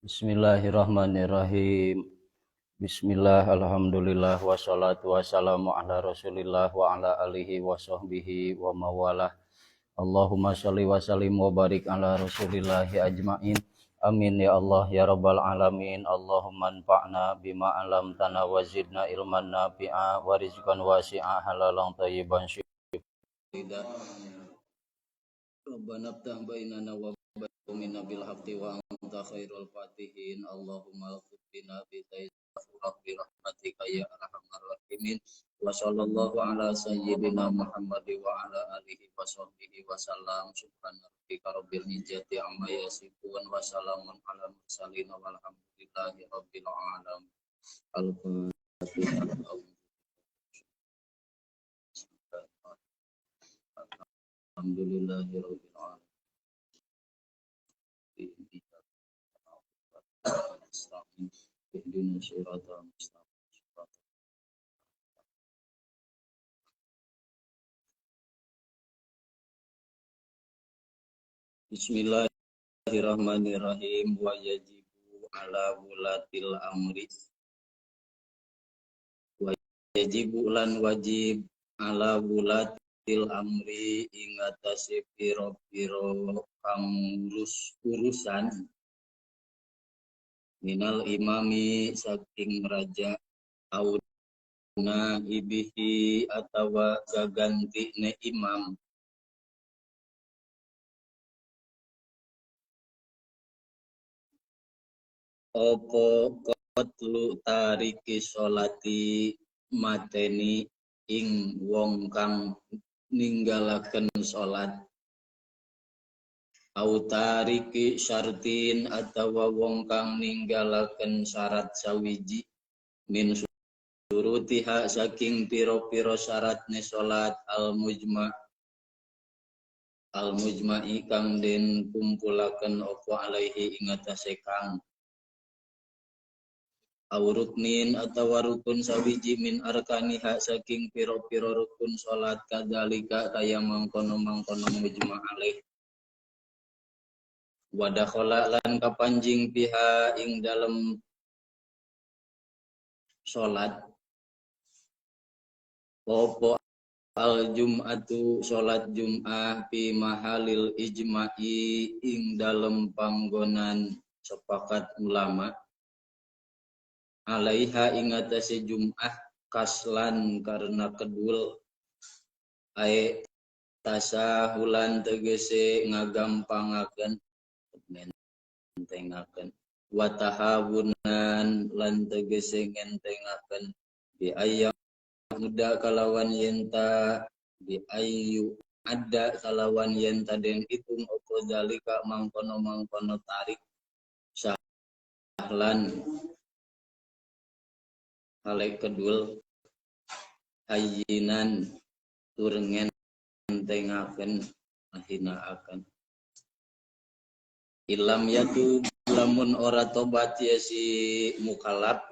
Bismillahirrahmanirrahim. Bismillah, alhamdulillah, wassalatu wassalamu ala rasulillah wa ala alihi wa sahbihi wa mawalah. Allahumma sholli wa sallim wa barik ala rasulillahi ajmain. Amin ya Allah ya rabbal alamin. Allahumma anfa'na bima 'allamtana wa zidna ilman nafi'a wa rizqan wasi'a halalan thayyiban syida. Rabbana ftah bainana wa baina bil haqqi wa anta khairul fatihin. Allahumma bina bi bi rahmatika ya arhamar rahimin. Wa sallallahu ala sayyidina Muhammad wa ala alihi wa sahbihi wa sallam. Subhana rabbika rabbil izzati amma yasifun wa salamun ala mursalin walhamdulillahi rabbil alamin. Al-Fatihah. Alhamdulillahi rabbil alamin. Bismillahirrahmanirrahim. Wa yajibu ala wulatil amri. Wa yajibu lan wajib ala wulatil amri ing atase pira-pira kang ngurus urusan minal imami saking raja au naibihi atawa gagantine imam opo qatlu tariki sholati mateni ing wong kang ninggalaken salat au tariki syartin atawa wong kang ninggalaken syarat sawiji min surutiha saking pira-pira syaratne salat al mujma al mujma'i kang den kumpulaken apa alaihi ing atase kang au ruknin atawa rukun sawiji min arkaniha saking pira-pira rukun salat kadzalika kaya mangkono-mangkono mujma' alaih wa dakhala lan kapanjing biha ing dalem salat opo al jum'atu salat jum'ah fi mahalil ijma'i ing dalem panggonan sepakat ulama alaiha ing atase jum'ah kaslan karena kedul ae tasahulan tegese ngagampangaken ngentengaken wa tahawunan lan tegese ngentengaken bi ayyam muda kalawan yenta bi ayyu ada kalawan yenta den hitung opo zalika mangkono-mangkono tarik sahlan hale kedul hayyinan tur ngentengaken ahinaaken ilam yatu lamun ora tobat ya si mukallaf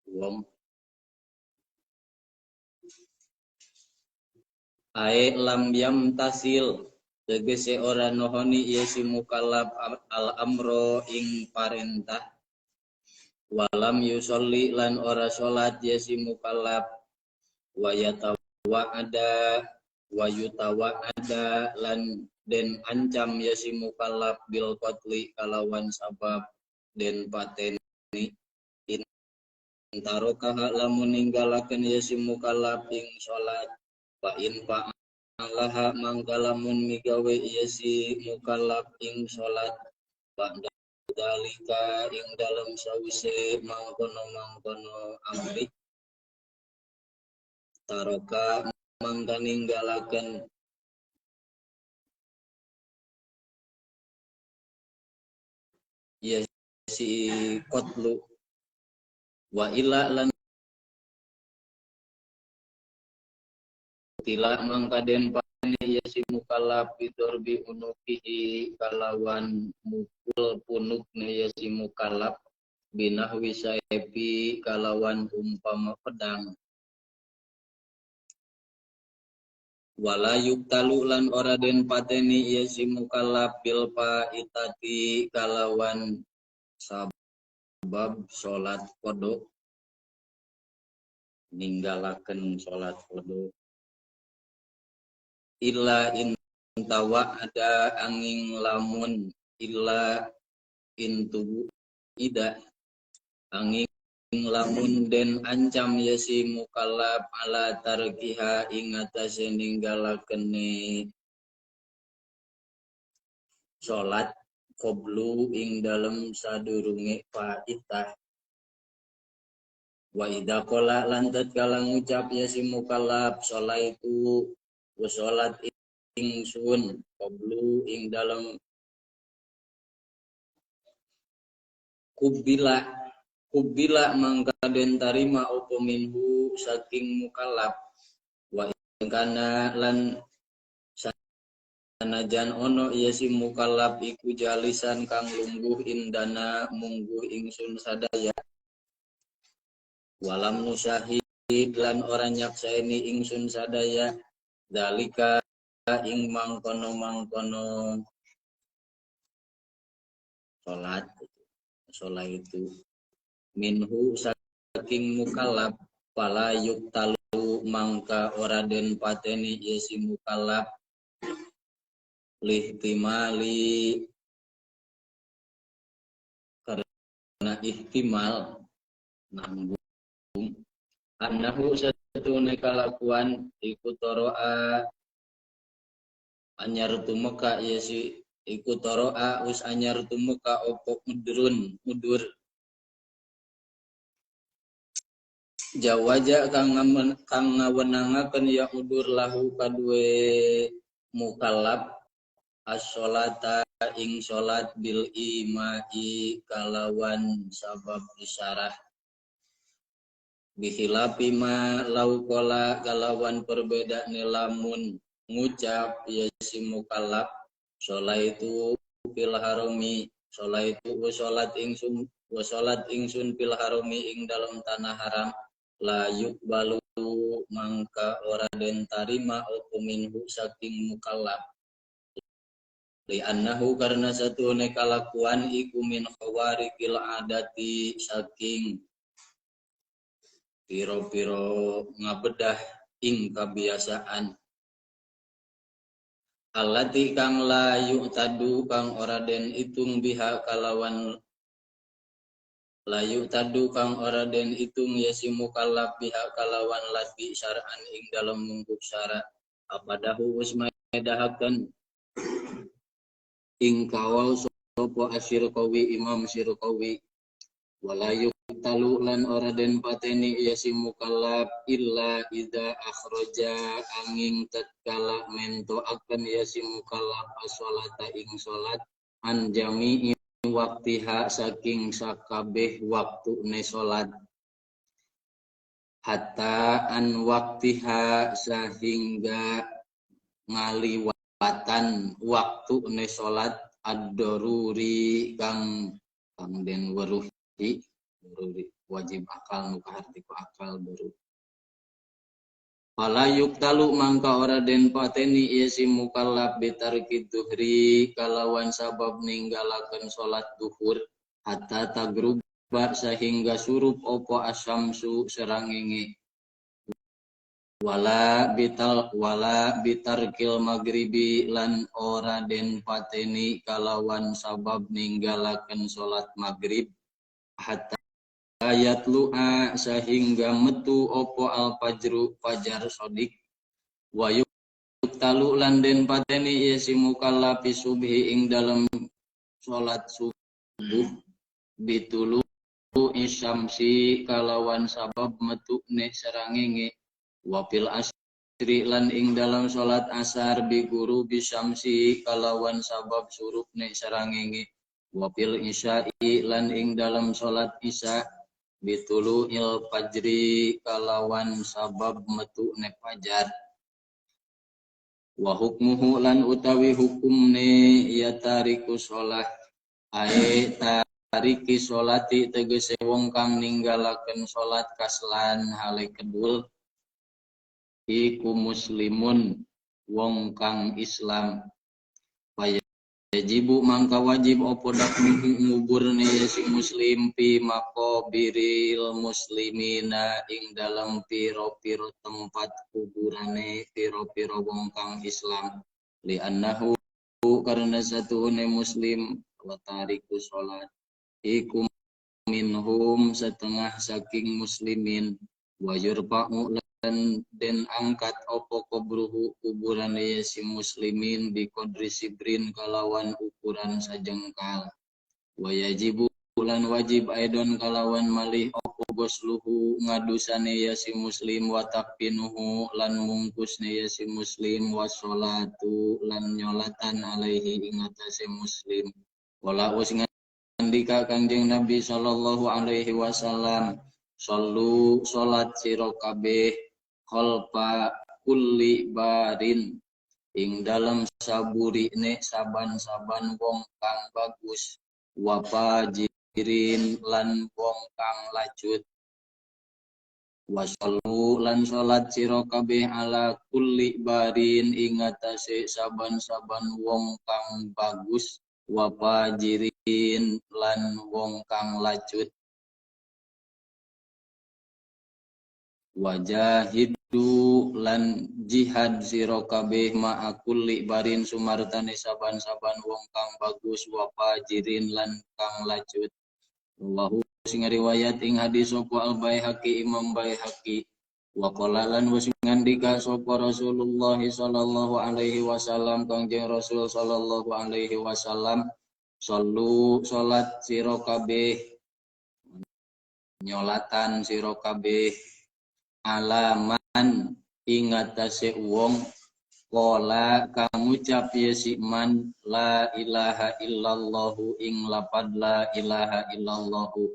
wong ae lam yam tasil tegese ora nohoni ya si mukallaf al amro ing parentah walam yusolli lan ora salat ya si mukallaf wa yatawa'ada wa yutawa'ada lan den ancam ya si mukallaf bil qatli kalawan sabab den pateni intarokaha lamun ninggalaken ya si mukallaf ing salat fa in fa'alaha mangka lamun migawe ya si mukallaf ing salat ba'da dalika ing dalem sawise mangkono-mangkono amri taroka mangka ninggalaken ya si qatlu wa illa lan tila mangka den ya si mukallaf bidorbi unukihi kalawan mukul punukne ya si mukallaf binahwi saepi kalawan umpama pedang wala yuktalu lan ora den pateni ya si mukallaf bil faitati kalawan sabab Bab salat qadha, ninggalaken salat qadha. Illa in ada angin lamun illa intu ida angin lamun den ancam yasi mukallaf ala tarkiha ing atase ninggalakene salat qoblu ing dalem sadurunge faitah. Wa idza qala lan tatkala ngucap yasi mukallaf sholaitu wa salat ingsun qoblu ing dalem kubila kubila mangka den tarima opo minhu saking mukallaf. Wa kana lan sanajan ono ieu si mukallaf iku jalisan kang lungguh indana mungguh ingsun sadaya. Walam nusyahid lan ora nyaksaeni ingsun sadaya dalika ing mangkono-mangkono salat salat itu minhu saking mukallaf fala yuktalu mangka ora den pateni ieu si mukallaf lihtimali karena ihtimal nanggung annahu satune kalakuan iku toroa anyar tumeka ieu si iku toroa wis anyar tumeka opo mudrun mudur jawaja kang ngawenangaken ya udur lahu kadue mukallaf as-sholata ing sholat bil imai kalawan sabab isyarah bikhilafi ma lau qala kalawan perbedaan lamun ngucap ya si mukallaf sholaitu fil harami sholaitu wa sholat ingsun wa sholat ingsun fil harami ing dalam tanah haram la yukbalu mangka ora den tarima opo minhu saking mukallaf li annahu karena satune kalakuan iku min khawarikil adati saking piro-piro ngabedah ing kabiasaan allati kang la yu'tadu kang ora den itung biha kalawan la yu'tadu kang ora den itung ya si mukallaf biha kalawan lati syar'an ing dalem mungguh syara apadahu wis maedahaken ing kawal sapa asyirqawi imam syirqawi wala yuqtalu lan ora den pateni ya si mukallaf illa idza akhraja angin tatkala mentoaken ya si mukallaf as-sholata ing salat an jami'i waktiha saking sakabeh waktune salat hatta an waktiha sehingga ngaliwatan waktune salat ad-daruri kang kang den weruhi daruri wajib akal nu kaharti ku akal daruri. Fala yuktalu mangka ora den pateni ieu si mukallaf bitarki duhri kalawan sabab ninggalaken salat duhur hatta tagruba sehingga surup opo asyamsu serangenge wala bital wala bitarkil maghribi lan ora den pateni kalawan sabab ninggalaken salat maghrib hatta ayatlu'a sehingga metu opo al fajru fajar sodik wa yuktalu lan den pateni ieu si mukallaf subhi ing dalem salat subuh bitulu isyamsi kalawan sabab metune serangenge wa fil asri lan ing dalam salat asar bi guru bisyamsi kalawan sabab surupne serangenge wa fil isya'i lan ing dalam salat isya bitulu il fajri kalawan sabab metune fajar wa hukmuhu lan utawi hukumne ya tariku sholah ae tariki sholati tegese wong kang ninggalaken sholat kaslan hale kedul iku muslimun wong kang Islam. Yajibu mangka wajib opo dafnuhu nguburne si muslim fi maqabiril muslimina ing dalem piro-piro tempat kuburane piro-piro wong kang Islam li annahu karena satuhune muslim wa tariku salat iku minhum setengah saking muslimin wa yurfa'u lan den angkat opo kubruhu kuburane si muslimin bi qadri sibrin kalawan ukuran sajengkal wa yajibu lan wajib aidon kalawan malih opo gosluhu ngadusane ya si muslim wa takfinuhu lan mungkusne ya si muslim wa sholatu lan nyolatan alaihi ing atase muslim wala wis ngandika Kanjeng Nabi sallallahu alaihi wasallam sallu salat sira kabeh khalfa kulli barin ing dalem saburine saban-saban wong kang bagus wa fajirin lan wong kang lacut wa sallu lan salat sira kabeh ala kulli barin ing atase saban-saban wong kang bagus wa fajirin lan wong kang lacut wajahidu lan jihad sira kabeh ma'a kulli barin sumartane saban-saban wong kang bagus wa fajirin lan kang lacut. Wallahu sing riwayat ing hadis sapa Al Baihaqi Imam Baihaqi wa qala lan wis ngandika sapa Rasulullah sallallahu alaihi wasallam Kangjeng Rasul sallallahu alaihi wasallam sallu salat sira kabeh nyolatan sira kabeh alaman ing atase wong qala kang ngucap ya si man la ilaha illallahu ing lapad la ilaha illallahu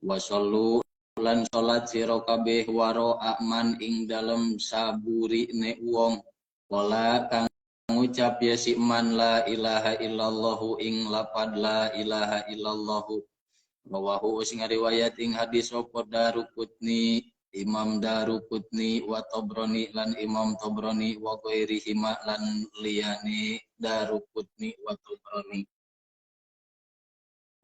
wa sallu lan salat sira kabeh waro aman ing dalem saburine wong qala kang ngucap ya si man la ilaha illallahu ing lapad la ilaha illallahu. Rawahu sing riwayat ing hadis sapa Daruqutni Imam Daruqutni wa Tabrani lan Imam Tabrani wa ghairihima lan liyane Daruqutni wa Tabrani.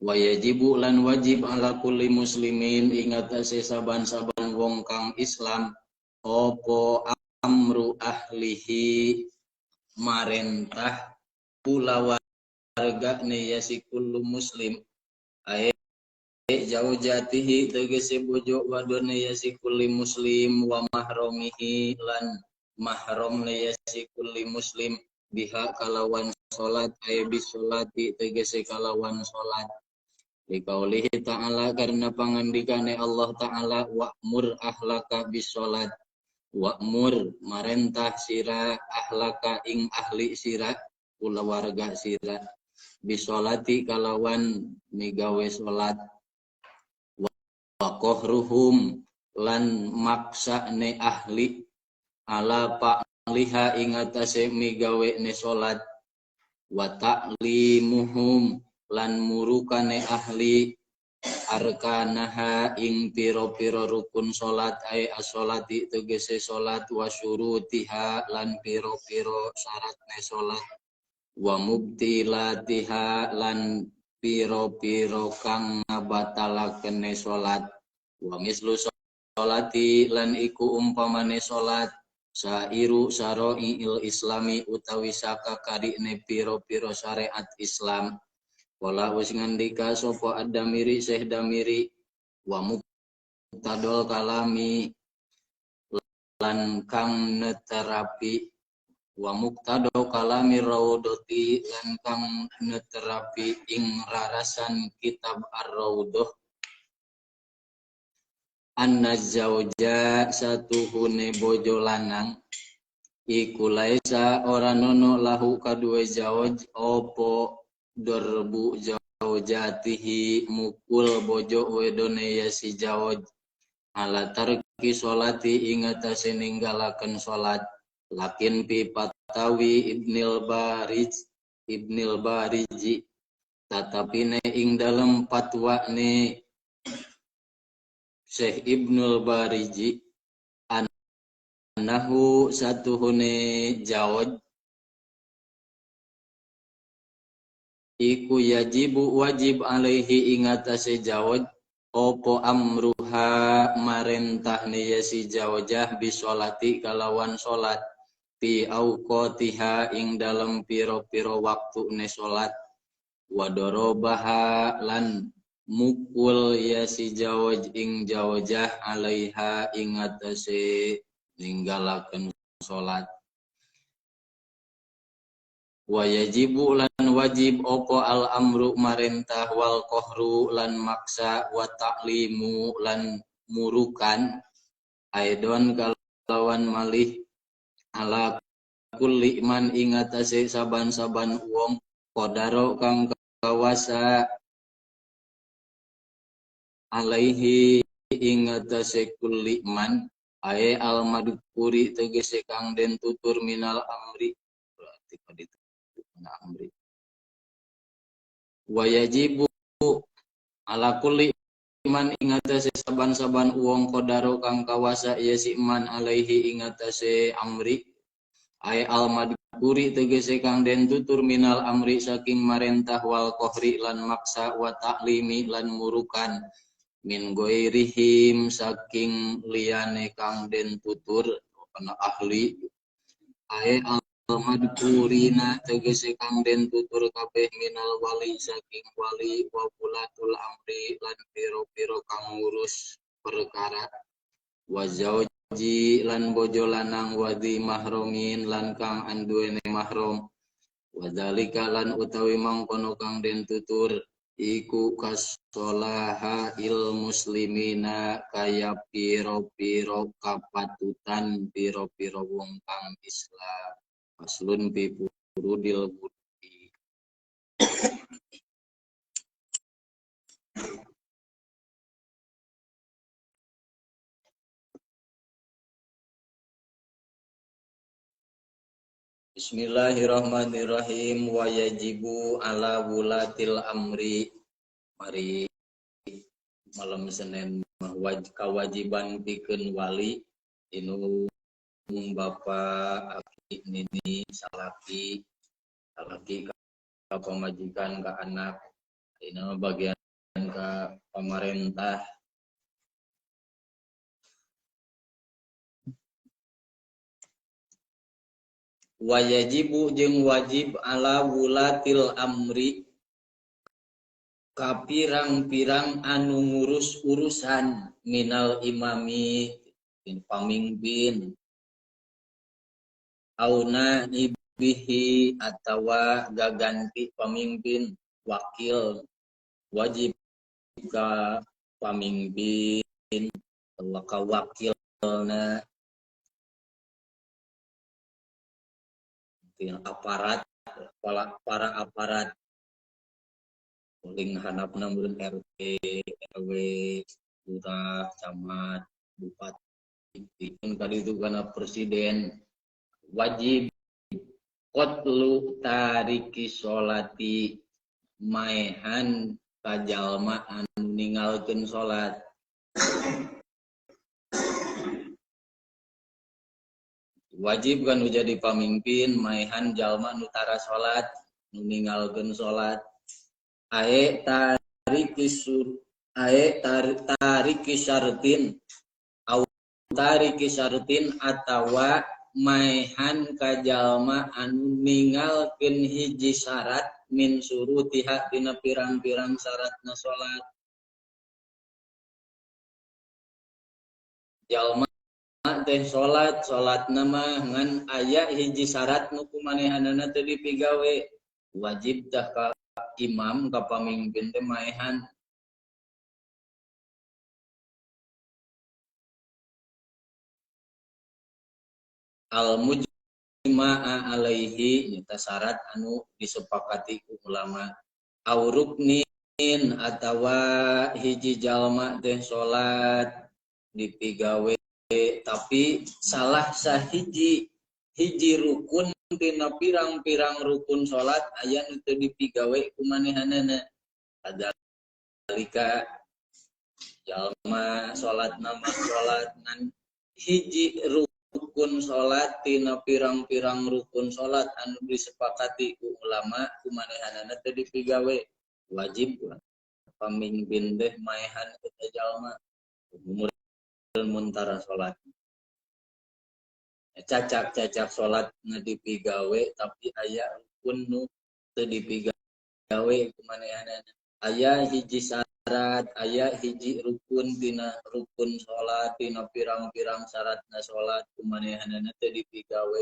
Wa yajibu lan wajib ala kulli muslimin ing atase saban-saban wong kang Islam opo amru ahlihi marentah kulawargane ya si kullu muslim ae jaujatihi tegese bojo wadone ya si kulli muslim wa mahromihi lan mahramne ya si kulli muslim biha kalawan salat ae bis salati tegese kalawan salat liqaulihi ta'ala karena pangandikane Allah ta'ala wa'mur ahlaka bis salat wa'mur marentah sira ahlaka ing ahli sira kulawarga sira bis salati kalawan migawe salat wa qahruhum lan maksa ne ahli ala pa'liha ing atase migawe ne salat wa ta'limuhum lan murukane ahli arkanaha ing piro-piro rukun salat ae as-salati tegese salat wa syurutiha lan piro-piro syaratne salat wa mubtilatiha lan piro-piro kang ngabatalakene salat wa mislu salati lan iku umpamane salat sairu saroiil islami utawi sakakarine piro-piro syariat Islam. Wala wis ngandika sapa ad-Damiri Syekh Damiri wa muqtadol kalami lan kang neterapi wa muqtado kalami raudhati lan kang neterapi ing rarasan kitab Ar-Raudhah anna zauja satuhune bojo lanang iku laisa ora nono lahu kaduwe zauj opo dorbu zaujatihi mukul bojo wedone ya si zauj ala tarki sholati ing atase ninggalaken salat lakin pi patawi Ibnil Bariji tatapine ing dalem fatwane Syekh Ibnul Bariji annahu satuhune jawaj Iku yajibu wajib alaihi ing atase zawaj opo amruha marentahne ya si zawjah bisolati kalawan salat fi auqatiha ing dalem pira-pira waktune salat wa dorobaha lan mukul ya si zawaj ing zawjah alaiha ing atase ninggalaken salat. Wa yajibu lan wajib opo al amru marentah wal qahru lan maksa wa ta'limu lan murukan aidon kalawan malih ala kulli man ing atase saban-saban wong qadaro kang kawasa alaihi ing atase kulli man ae al madhkuri tegese kang den tutur minal amri berarti kaditu amri. Wa yajibu ala kulli man ing atase saban-saban wong qadaro kang kawasa ya si man alaihi ing atase amri ae al madhkuri tegese kang den tutur minal amri saking marentah wal qahri lan maksa wa ta'limi lan murukan min goirihim saking liyane kang den tutur kana ahli ae al madhkurina tegese kang den tutur kabeh minal wali saking wali wa wulatul amri lan pira-pira kang ngurus perkara wa zauji lan bojo lanang wadi mahromin lan kang anduwene mahrom wa zalika lan utawi mangkono kang den tutur iku kasolaha il muslimina kaya pira-pira kapatutan pira-pira wong kang Islam. Aslun bi furudil wudhi. Bismillahirrahmanirrahim. Wa yajibu ala wulatil amri. Mari malam Senin kewajiban pikeun wali inu bapak aki nini salaki salaki ka pamajikan ka anak ini bagian ka pemerintah. Wa yajibu jeung wajib ala wulatil amri ka pirang-pirang anu ngurus urusan minal imami pamimpin auna ibihi atawa gaganti pamimpin wakil wajib ka pamimpin atawa ka wakilna aparat para aparat paling handapna meureun RT RW lurah camat bupati kali itu kana presiden wajib qatlu tariki sholati maehan ka jalma anu ninggalkeun salat. Wajib kan nu jadi pamimpin maehan jalma nu tara salat nu ninggalkeun salat ae tariki sur ae tariki syartin au tariki syartin atawa maehan ka jalma anu ninggalkeun hiji syarat min surutiha dina pirang-pirang syaratna salat. Jalma teh salat salatna mah ngan aya hiji syarat nu kumanehanana teu dipigawe wajib tah ka imam ka pamimpin teh maehan. Al mujma'a alaihi nyata syarat anu disepakati ku ulama au ruknin atawa hiji jalma teh salat dipigawe tapi salah sahiji hiji rukun tina pirang-pirang rukun salat aya nu teu dipigawe ku manehanana. Kadalika jalma salat nama salat ngan hiji rukun rukun salat tina pirang-pirang rukun salat anu disepakati ku ulama kumanehanana teu dipigawe wajib pamimpin teh maehan eta jalma umur muntara salat. Cacak-cacak salat nu dipigawe tapi aya rukun nu teu dipigawe kumanehanana. Aya hiji syarat, aya hiji rukun tina rukun salat tina pirang-pirang syaratna salat kumanehanana teu dipigawe.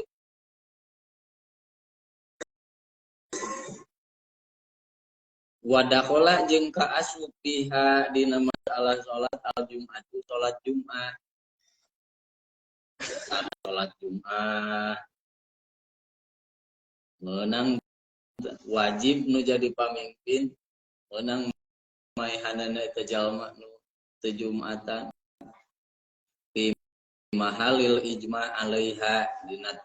Wadakhola jeung kaasup biha dina masalah salat al-jum'atu salat Jumat. Salat Jumat meunang wajib nu jadi pamimpin, meunang maehanana eta jalma nu teu Jumatan fi mahalil ijma' alaiha dina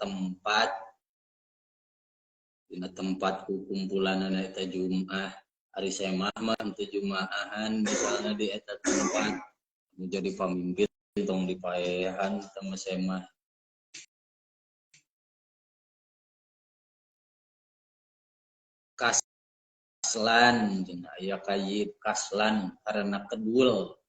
tempat kukumpulanana eta Jumat. Ari semah mah teu jumaahan misalna di eta tempat nu jadi pamimpin tong dipaehan teu semah. Kaslan cenah aya kayit kaslan karena kedul.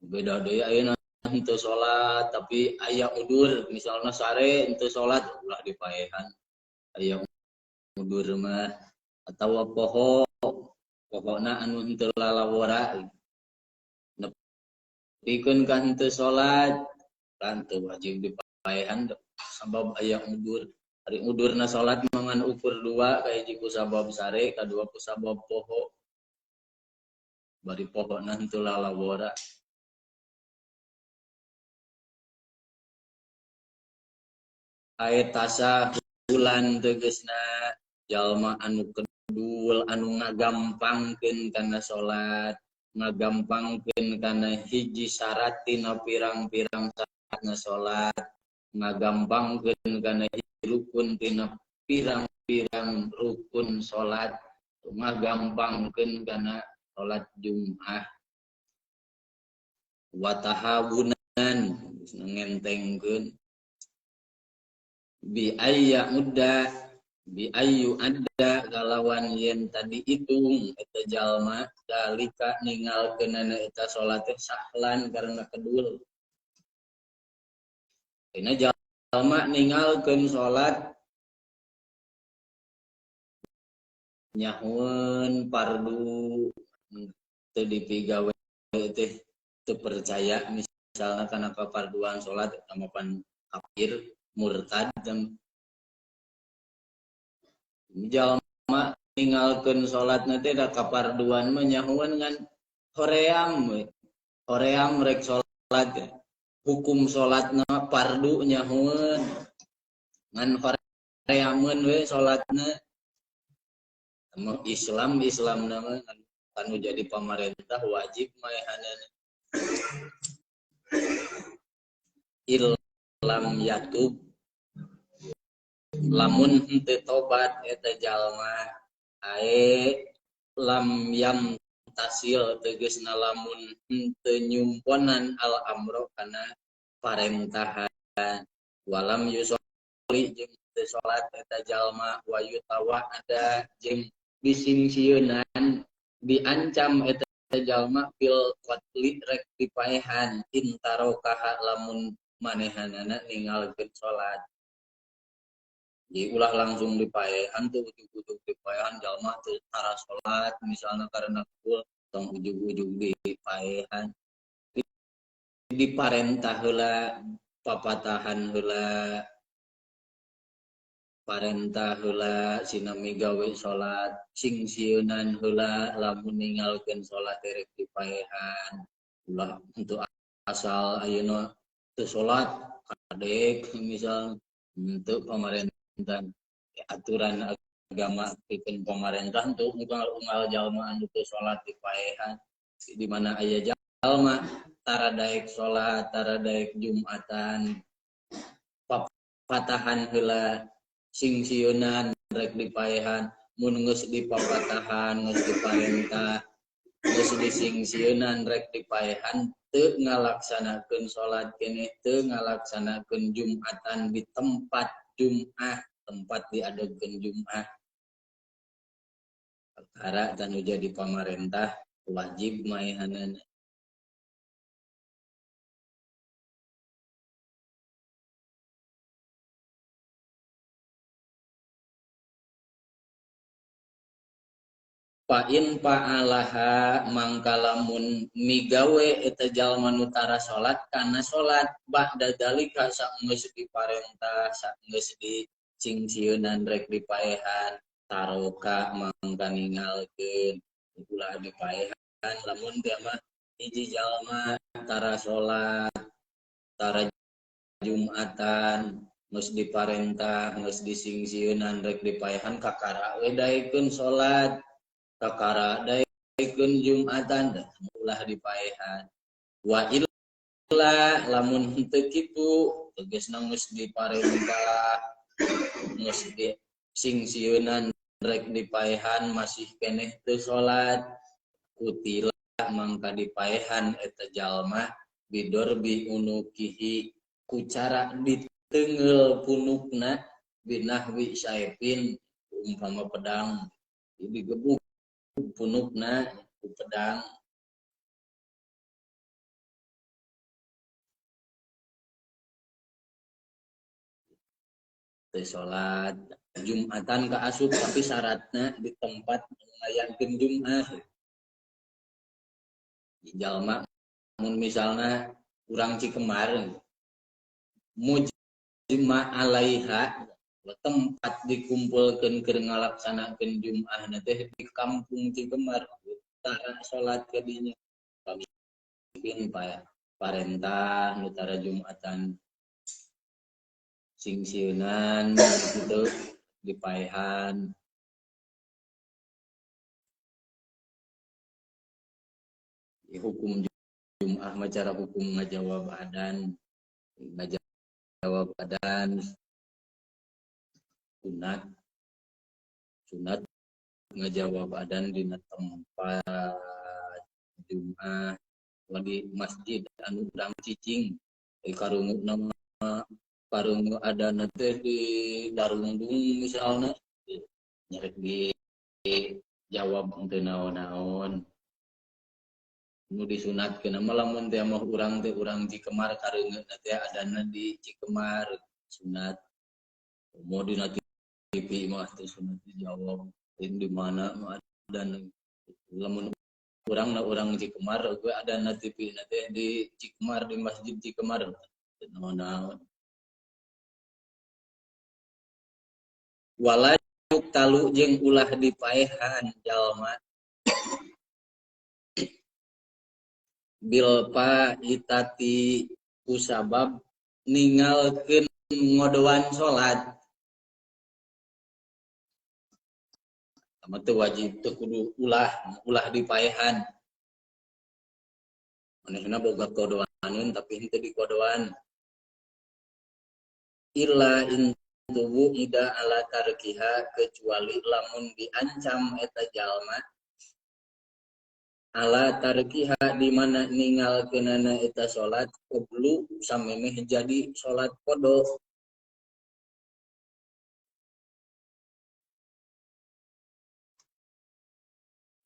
Beda deui ayeuna henteu salat tapi aya udur misalna sare henteu salat ulah dipaehan. Aya udur mah atawa poho pokona anu henteu lalawora nepikeun ka henteu salat kan teu wajib dipaehan sabab aya udur. Ari udurna salat mangan ukur dua kahiji ku sabab sare kadua ku sabab poho bari pohona henteu lalawora. Aetasa bulan tegesna jalma anu kedul anu ngagampangkeun kana salat, ngagampangkeun kana hiji syarat tina pirang-pirang syaratna salat, ngagampangkeun kana hiji rukun tina pirang-pirang rukun salat, ngagampangkeun kana salat Jumat. Wa tahawunan ngentengkeun bi ayya mudda bi ayyu adda kalawan yen tadi hitung eta jalma dalika ningalkeunana eta salat teh sahlan karena kedul. Dina jalma ningalkeun salat nyahueun fardu teu dipigawe teh teu percaya misalna kana kafarduan salat eta mah pan kafir murtad. Jalma ninggalkeun salatna teh da kafarduan mah nyahueun ngan hoream we. Hoream rek salat hukum salatna fardu nyahueun ngan horeameun we salatna. Islam Islamna mah anu jadi pamarentah wajib maehanana. Illam yatub lamun henteu tobat eta jalma ae lam yam tasil tegasna lamun henteu nyumponan al amro kana parentahan walam yusolli jeung teu salat eta jalma wa yutawa ada jeung disingsieunan diancam eta jalma fil qatli rek dipaehan intarokaha lamun manehanana ninggalkeun salat. Jadi ulah langsung dipaehan tuh ujug-ujug dipaehan jalma teu tara salat misalna karena kul tong ujug-ujug dipaehan. Diparentah heula papatahan heula parentah heula sina migawe salat singsieunan heula lamun ninggalkeun salat rek dipaehan. Ulah untuk asal ayeuna teu salat kadek misal untuk pamarentah aturan agama pikeun pamarentah untuk unggal-unggal jalma anu teu salat dipaehan. Di mana aya jalma tara daek salat tara daek jumatan papatahan heula singsieunan rek dipaehan. Mun geus dipapatahan geus diparentah Geus disingsieunan rek dipaehan teu ngalaksanakeun salat keneh, teu ngalaksanakeun Jumatan di tempat Jum'ah, tempat diadegkeun Jum'ah. Perkara tanu jadi pamarentah wajib maehanana. Fa'in fa'alaha mangkalamun migawe eta jalma nu tara salat kana salat ba'da dalika saenggeus diparentah saenggeus dicingsieunan rek dipaehan taroka mangka ningalkeun ulah dipaehan lamun teh mah hiji jalma tara salat tara Jumatan geus diparentah geus disingsieunan rek dipaehan kakara we daekeun salat kakara daekeun Jumatan ulah dipaehan wa illa lamun henteu kitu tegasna geus diparentah geus disingsieunan rek dipaehan masih keneh teu salat kutila mangka dipaehan eta jalma bidorbi unukihi ku cara diteunggeul punukna binahwi saepin umpama pedang digebuk punukna ku pedang teu salat Jumatan ka asup tapi syaratna di tempat ngayakeun Jumat jalma mun misalna urang Cikemar mujma alaiha tempat dikumpulkeun keur ngalaksanakeun Jumat teh di kampung Cikemar tara salat ka dinya pamimpin parentah nu tara Jumatan singsieunan gitu dipaehan hukum Jum'ah mah cara hukum ngajawab adan ngajawab adan sunat sunat ngajawab adan dina tempat Jum'ah di masjid anu urang cicing karungu nama karungu adan teh di Darungdung misalna nyarek di jawab teu naon-naon nu disunatkeun mah lamun teh mah urang teh urang Cikemar kareungeun teh adana di Cikemar sunat mau dina TV mah teh sunat dijawab di mana mah adan lamun urang na urang Cikemar gue adana TV na teh di Cikemar di masjid Cikemar naon-naon wala talu jeung ulah dipaehan jalma bil faitati kusabab ningalkeun ngodoan salat sama teu wajib teu kudu ulah ulah dipaehan manehna boga kodoaneun tapi henteu dikodoan illa in tubu ida ala tarkiha kecuali lamun diancam eta jalma ala tarkiha di mana ningalkeunana eta salat qablu samemeh jadi salat qada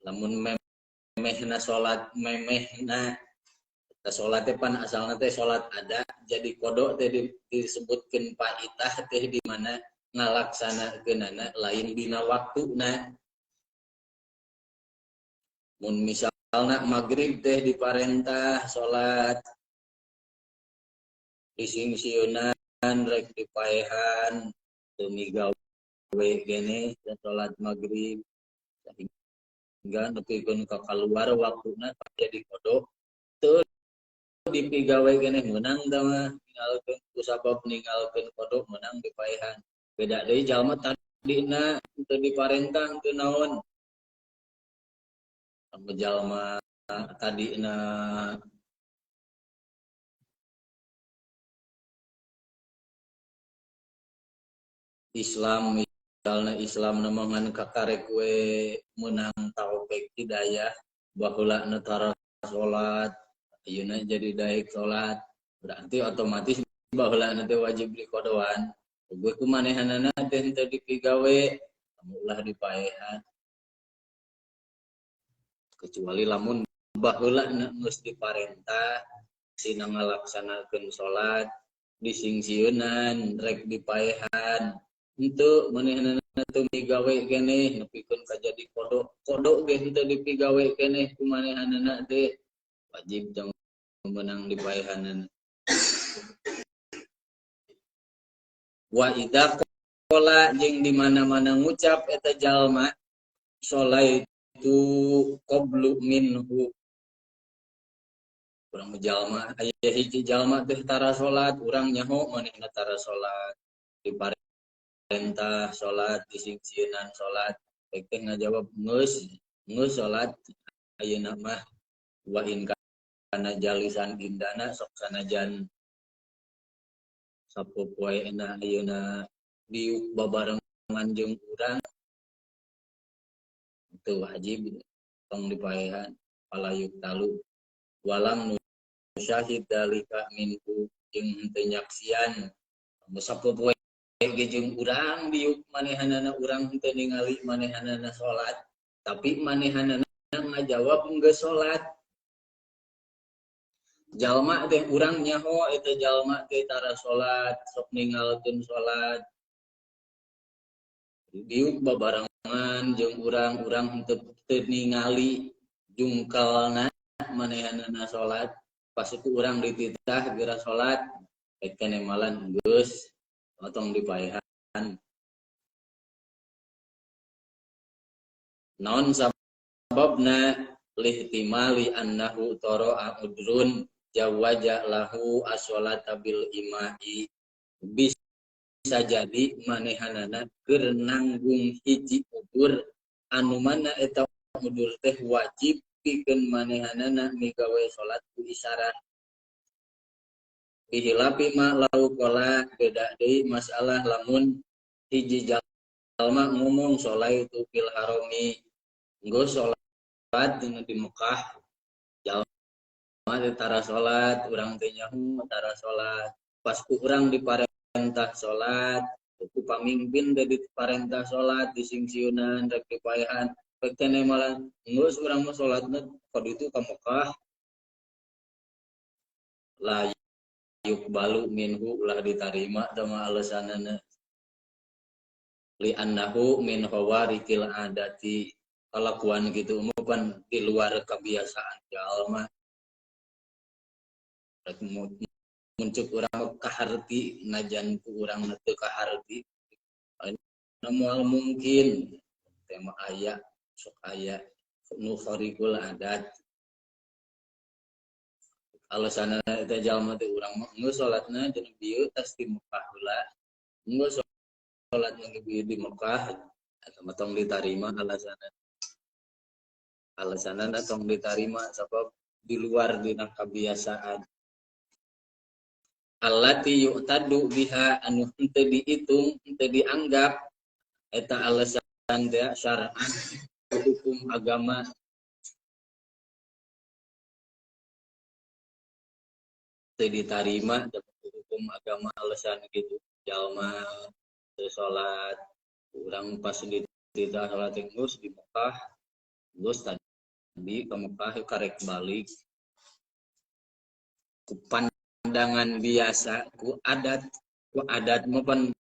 lamun memehna salat memehna eta salat teh pan asalna teh salat ada jadi qada teh disebutkeun faitah teh di mana ngalaksanakeunana lain dina waktuna mun misalna magrib teh diparentah salat disingsieunan rek dipaehan teu migawe gene salat magrib sehingga nepikeun ka kaluar waktuna jadi qada teu dipigawe keneh meunang tah mah ninggalkeun kusabab ninggalkeun qada meunang dipaehan beda deui jalma tadina teu diparentah teu naon jalma tadina Islam misalna Islam ngan kakarek we meunang taufik hidayah Baheula nu tara salat ayeuna jadi daek salat, berarti otomatis baheula teh wajib dikodoan. Gue ku manehanana teh henteu dipigawe, ulah dipaehan. Kecuali lamun baheula geus diparentah sina ngalaksanakeun salat disingsieunan rek dipaehan, henteu manehanana teu migawe keneh nepikeun ka jadi kodok, kodok ge henteu dipigawe keneh ku manehanana teh wajib tong meunang dipaehanan. Wa idza qala jeung di mana-mana ngucap eta jalma sholaitu qablu minhu. Urang jalma aya hiji jalma teh tara salat, urang nyaho manehna tara salat, diparentah salat, disingsieunan salat, rek teh ngajawab geus, geus salat ayeuna mah. Wa in kana jalisan indana sok sanajan sapopoena ayeuna diuk babarengan jeung urang teu wajib tong dipaehan palayuk talu walam nusyahid dalika minhu jeung henteu nyaksian sapopoe ge jeung urang diuk manehanana urang henteu ningali manehanana salat tapi manehanana ngajawab geus salat. Jalma teh urang nyaho eta jalma teh tara salat sok ningalkeun salat diuk babarengan jeung urang-urang henteu teu ningali jungkalna manehanana salat pas ku urang dititah geura salat rek teh nemalan geus otong dipaehan. Naon sababna lihtimali annahu tara'a udrun jawaja lahu as-sholata bil ima'i. Bisa jadi manehanana keur nanggung hiji udur anu mana eta udur teh wajib pikeun manehanana migawe salat ku isyarat. Bihilafi ma lau qala beda deui masalah lamun hiji jalma ngomong sholaitu fil harami nggo salat dina di Mekah jalma teh tara salat urang teh nyaho tara salat pas ku urang diparentah salat ku pamimpin teh diparentah salat disingsieunan rek dipaehan rek teh malah geus urang mah salatna ka ditu ka Mekah la yukbalu minhu ulah ditarima tama alasanana li annahu min khawarikil adati kalakuan gitu mah pan di luar kebiasaan jalma rek muncul urang kaharti najan ku urang teu kaharti moal mungkin tema aya sok aya nu kharikul adat alasanna eta jalma teh urang mah geus salatna jeung bieu tas di Mekah heula geus salat jeung bieu di Mekah eta mah tong ditarima alasanna alasanna tong ditarima sabab di luar dina kebiasaan allati yu'tadu biha anu henteu dihitung henteu dianggap eta alasan teh syar'an hukum agama teu ditarima hukum agama alasan gitu jalma teu salat urang pas dititah salat geus di Mekah geus tadi ke Mekah karek balik ku pandangan biasa ku adat mah pan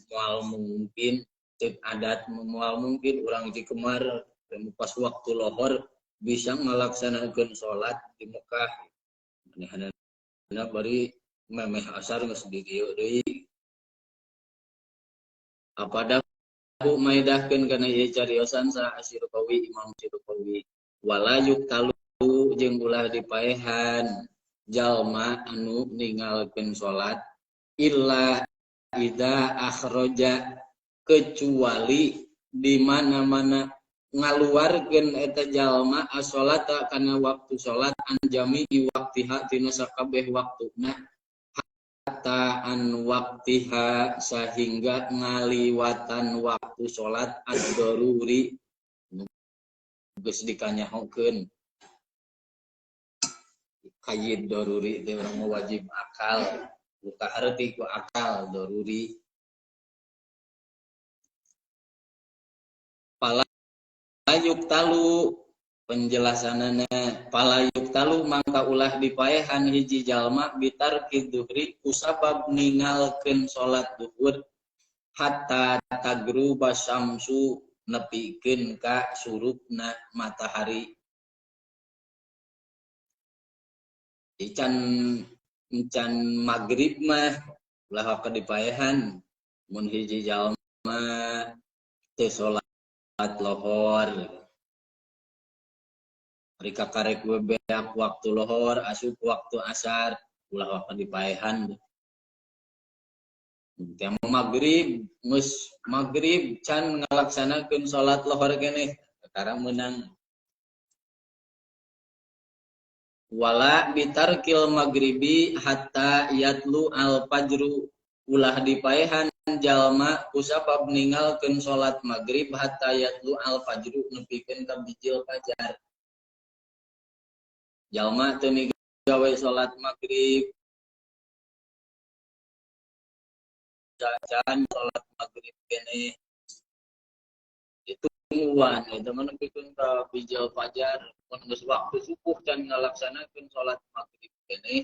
moal mungkin cek adat moal mungkin urang Cikemar pas waktu lohor bisa ngalaksanakeun salat di Mekah manehanana bari memeh asar geus di dieu deui apada hu maedahkeun kana ieu cariosan sa Asy-Syirqawi Imam Syirqawi wala yuktalu jeung ulah dipaehan jalma anu ninggalkeun salat illa idza akhraja kecuali di mana-mana ngaluarkeun eta jalma as-salata kana waktu salat an jami'i waqtiha tina sakabeh waktuna hatta an waqtiha sahingga ngaliwatan waktu salat ad-daruri geus dikanyahokeun. Kayyid doruri teh urang mah wajib akal, luka harti ku akal doruri. Palayuk talu penjelasanana palayuk talu mangka ulah dipaehan hiji jalma bitarki duhri kusabab ningalkeun salat duhur hatta tagruba syamsu nepikeun ka surupna matahari. Ican magrib mah ulah ka dipaehan mun hiji jalma teu salat lohor. Rika karek we beak waktu lohor asup waktu asar ulah ka dipaehan. Teu magrib geus magrib can ngalaksanakeun salat lohor keneh kakara meunang. Wala bitarkil magribi hatta yatlu al fajru ulah dipaehan jalma kusabab ninggalkeun salat magrib hatta yatlu al fajru nepikeun ka bijil fajar. Jalma teu migawe salat magrib can salat magrib keneh ditungguan eta mah nepikeun ka bijil fajar. Mun geus waktu subuh can ngalaksanakeun salat magrib keneh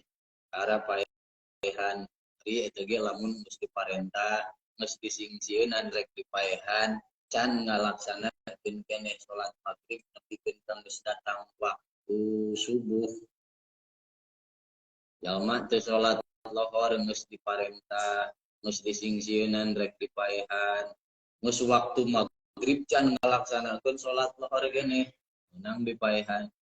ara paehan ari eta ge lamun geus diparentah geus disingsieunan rek dipaehan can ngalaksanakeun keneh salat magrib nepikeun ka geus datang waktu subuh. Jalma teu salat lohor geus diparentah geus disingsieunan rek dipaehan geus waktu magrib can ngalaksanakeun salat lohor keneh menang dipaehan.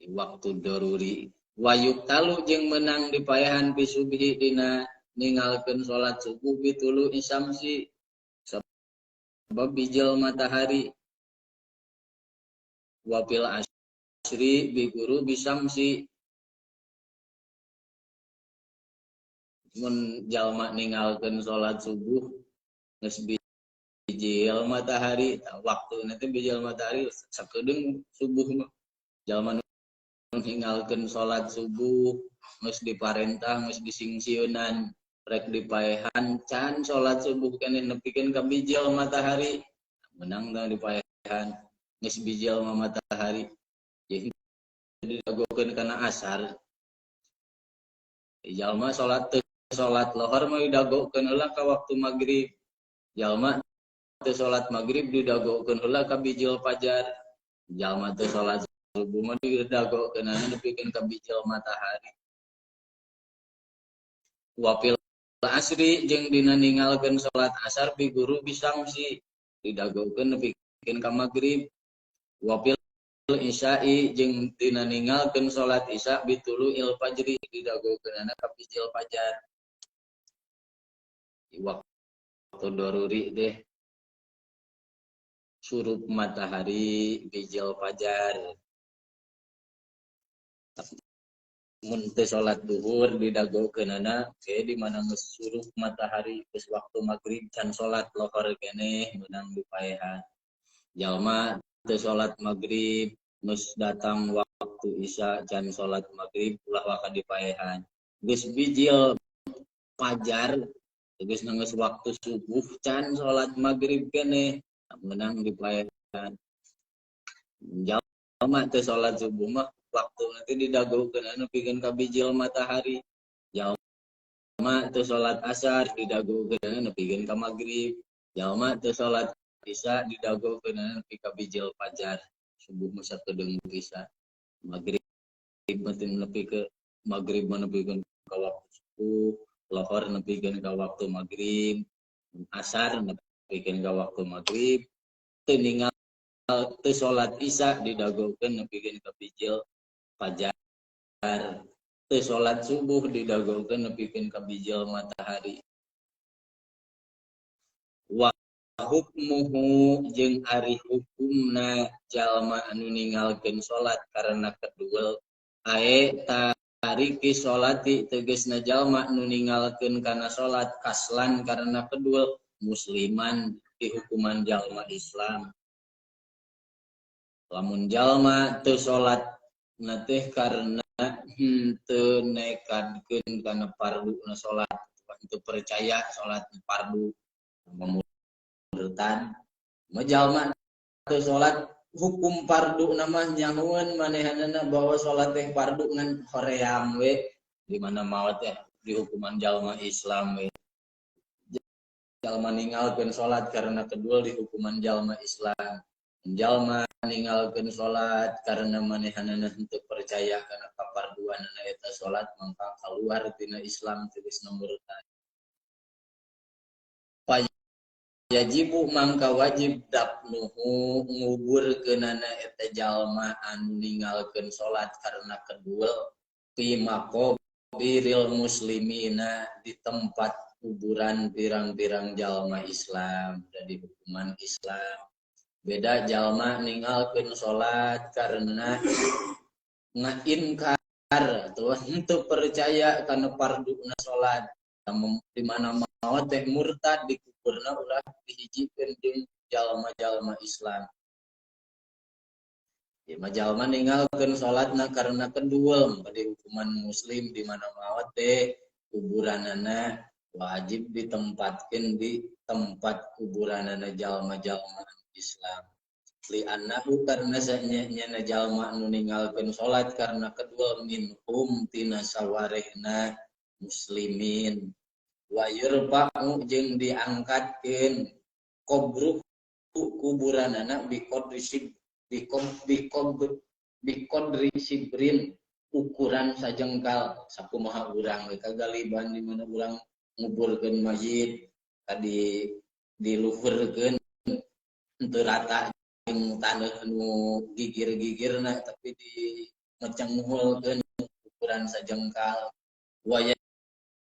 Di waktu doruri wayuk talu jeung menang dipaehan pisubhi dina ninggalkeun salat subuh bitulu isamsi sabab bijil matahari wapil asri biguru bisamsi. Mun jalma ninggalkeun salat subuh geus bijil matahari, waktu nanti bijil matahari sakedeung subuh mah. Jalma nu ninggalkeun salat subuh geus diparentah geus disingsieunan rek dipaehan can salat subuh keneh nepikeun ka bijil matahari menang da dipaehan geus bijil matahari jadi didagokeun kana asar. Jalma salat teu salat lohor mah didagokeun heula ka waktu magrib. Jalma teu salat magrib didagokeun heula ka bijil fajar. Jalma teu salat subuh mah didagokeun nepikeun ka bijil matahari. Wapil asri jeung dina ninggalkeun salat asar bi guru bisamsi didagokeun nepikeun ka magrib. Wapil isya'i jeung dina ninggalkeun salat isya bitulu il fajri didagokeunana ka bijil fajar. Di waktu doruri deh surup matahari bijil fajar. Mun teu salat duhur didagokeunana ke di mana geus surup matahari geus waktu magrib can salat lohor keneh meunang dipaehan. Jalma teu salat magrib geus datang waktu isya can salat magrib ulah waka dipaehan. Geus bijil fajar geus geus waktu subuh can salat magrib keneh meunang dipaehan. Jalma teu salat subuh mah waktu nanti didagokeun anu pikeun ka bijil matahari. Jalma teu salat asar didagokeun anu pikeun ka magrib. Jalma teu salat isya didagokeun anu nepi ka bijil fajar. Subuh mah sakedeung bisa. Magrib mah nepi ke magrib mah nepikeun ka waktu subuh, lohor nepikeun ka waktu magrib, asar nepikeun ka waktu magrib. Teu ninggal teu salat isya didagokeun nepikeun ka bijil fajar. Teu salat subuh didagokeun nepikeun ka bijil matahari. Wa hukmuhu jeung ari hukumna jalma anu ninggalkeun salat karena keduel ae tariki salati tegasna jalma nu ninggalkeun kana salat kaslan karena keduel musliman dihukuman jalma Islam. Lamun jalma teu salat na teh karena henteu nekadkeun kana farduna salat, henteu percaya salat fardu murtad. Mah jalma teu salat hukum fardu mah nyahoeun manehanana bahwa salat teh fardu ngan hoream we di mana maot teh dihukuman jalma Islam we. Jalma ninggalkeun salat karena kedua dihukuman jalma Islam. Jalma ninggalkeun salat karena manehanana henteu percaya kana kaparduanana eta salat mangka kaluar tina Islam tegasna murtad. Yajibu mangka wajib dafnuhu nguburkeunana eta jalma anu ninggalkeun salat karena kedua fi maqabiril muslimina di tempat kuburan pirang-pirang jalma Islam dan di hukuman Islam. Beda jalma ninggalkeun salat karena ngainkar atau henteu percaya kana farduna salat, di mana maot teh murtad dikuburna ulah dihijikeun jeung jalma-jalma Islam. Ieu mah jalma ninggalkeun salatna karena kedua pada hukuman muslim di mana maot teh kuburanana wajib ditempatkeun di tempat kuburanana jalma-jalma Islam. Li annahu karena sanyana jalma anu ninggalkeun salat karena kedua minhum tina sawarehna muslimin. Wa yurfa'u jeung diangkatkeun qabru kuburanana biqadri sibrin ukuran sajengkal sakumaha urang we kagaliban di mana urang nguburkeun mayit tadi diluhurkeun henteu rata jeung taneuh nu gigir-gigirna tapi di mecenghulkeun ukuran sajengkal. Wa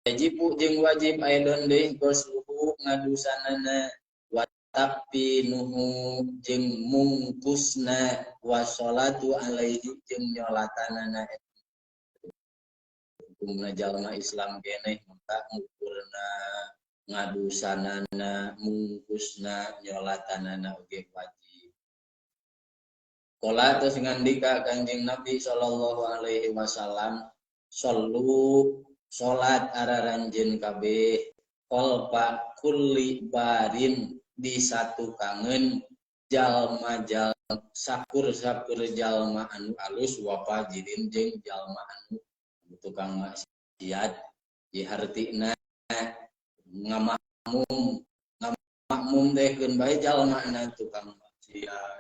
yajibu jeung wajib aidon deui gosluhu ngadusanana wa takfinuhu jeung mungkusna wa sholatu alaihi jeung nyolatanana. Hukumna jalma Islam keneh maka ngukurna ngadusanana mungkusna nyolatanana oge wajib. Qala terus ngandika Kanjeng Nabi sallallahu alaihi wasallam sallu salat araranjeun kabeh qalfa kulli barin di satu kangen jalma jalma sakur-sakur jalma anu alus wa fajirin jeung jalma anu tukang maksiat. Ieu hartina ngamakmum teh keun bae jalma anu tukang maksiat.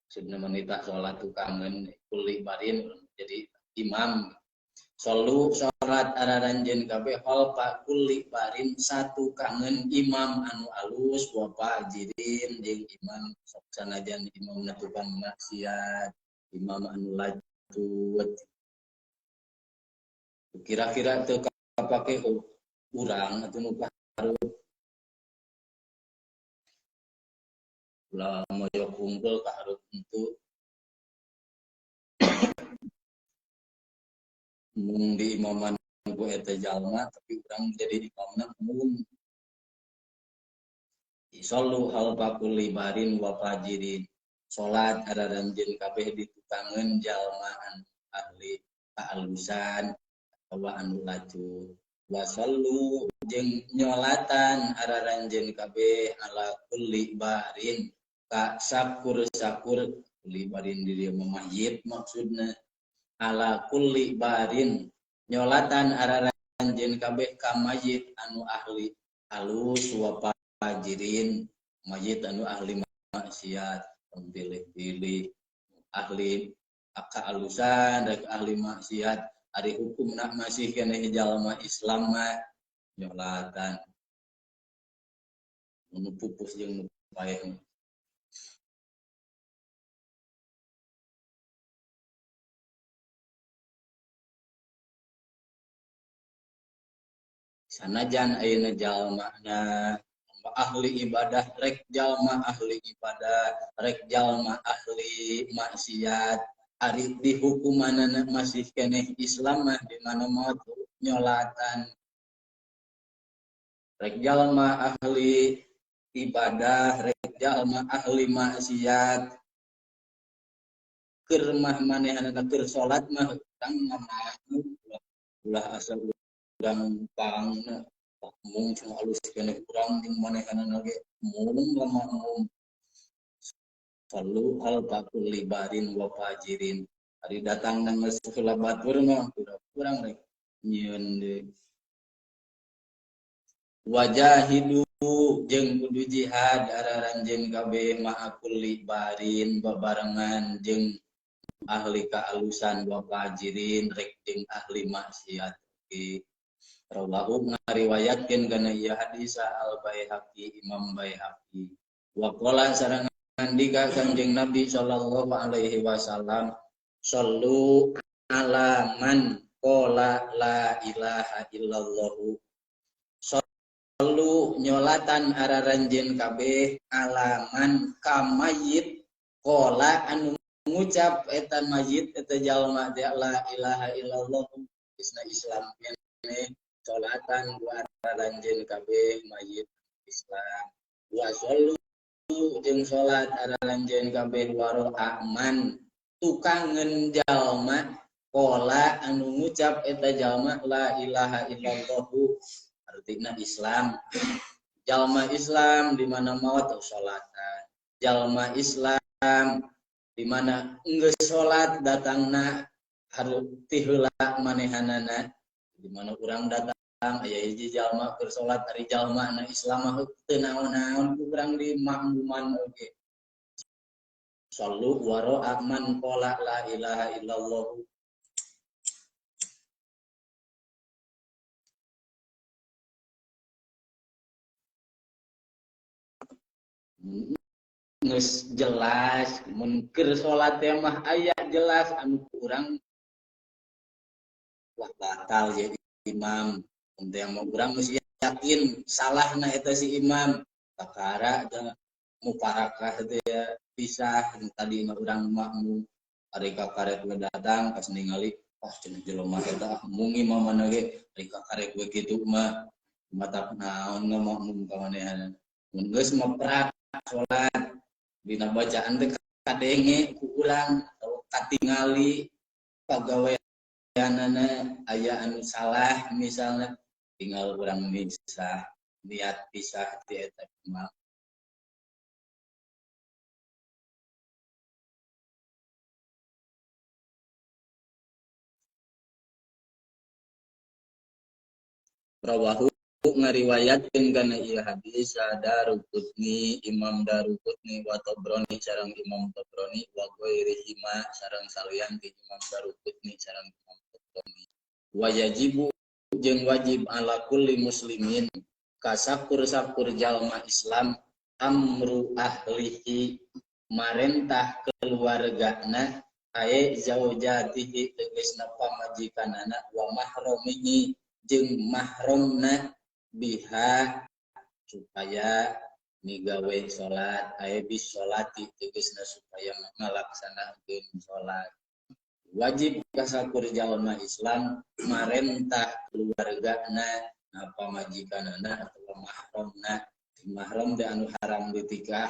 Maksudna manita salat tukangeun kulli barin jadi imam. Sallu salat araranjeun kabeh khalfa kulli barin satu kangen imam anu alus wa fajirin jeung imam sok sanajan imamna tukang maksiat, imam anu lacut. Kira-kira teu kapake urang atuh nu kahareup. Ulah moyok kumpul kahareup henteu. Mung di imaman ku eta jalma tapi urang jadi imamna mung. Sallu khalfa kulli barin wa fajirin. Salat araranjeun kabeh ditukangeun jalma anu ahli kaalusan atawa anu lacut. Wa sallu jeung nyolatan araranjeun kabeh ala kulli barin ka sakur-sakur kulli barin di dieu mah mayit maksudna. Ala kulli barin nyolatan araranjeun kabeh ka mayit anu ahli alus wa fajirin mayit anu ahli maksiat pilih-pilih ahli kaalusan rek ahli maksiat ari hukumna masih keneh jalma Islam mah nyolatan nu pupus jeung nu paeh. Sanajan ayeuna jalmana ahli ibadah rek jalma ahli ibadah rek jalma ahli maksiat ari dihukumanana masih keneh Islam mah di mana maot nyolatan rek jalma ahli ibadah rek jalma ahli maksiat keur mah manehanna keur salat mah urang makmum ulah asal urang pangna makmum cuma alus keneh urang jeung manehanna ge mung makmum sallu alfa kulli barin wa fajirin ari datang nang geus heula batur mah kurang rek nyieun deui wajahidu jeung kudu jihad araranjeun kabeh ma'a kulli barin babarengan jeung ahli kaalusan wa fajirin rek jeung ahli maksiat oge rawahu ngariwayatkeun kana ieu hadis al Baihaqi Imam Baihaqi wa qala sareng ngandika Kanjeng Nabi sallallahu alaihi wasallam sallu ala man qala la ilaha illallah sallu nyolatan araranjeun kabeh alaman ka mayit qala anu ngucap eta mayit eta jalma teh la ilaha illallah isna Islam keneh salatan ku araranjeun kabeh mayit Islam wa sallu jeung salat araranjeun kabeh waro aman tukangeun jalma qala anu ngucap eta jalma la ilaha illallah artina Islam jalma Islam di mana maot salatan jalma Islam di mana geus salat datangna harus ti heula manehanana di mana urang datang aya hiji jalma keur salat ari jalma na Islam mah teu naon-naon ku urang di makmuman oge sallu waro man qala la ilaha illallah geus jelas mun keur salat teh mah aya jelas anu kurang wah batal jadi imam teu mau urang geus yakin salahna eta si imam kakara da mufarakah teh ya pisah tadi mah urang makmum ari kakarek we datang pas ningali wah cenah jelema eta mung imam mana ge ari kakarek we kitu mah mata naon ngamakmum ka manehanna mun geus maprak salat dina bacaan teh kadenge ku urang atau katingali pagaweanana aya anu salah misalnya tinggal urang misah niat pisah ti eta imam rawahu ngariwayatkeun kana ieu hadis Daruqutni Imam Daruqutni wa Tabrani sareng Imam Tabrani wa ghairihima sareng salian ti Imam Daruqutni sareng Imam Tabrani wa yajibu jeung wajib ala kulli muslimin kasakur-sakur jalma Islam amru ahlihi marentah keluargana ae zaujatihi tegasna pamajikanana wa mahromihi jeung mahromna biha supaya migawe salat ae bis salati tegasna supaya ngalaksanakeun salat wajib kasakur jalma Islam marentah keluargana apa majikanana atau mahromna mahrom teh anu haram ditikah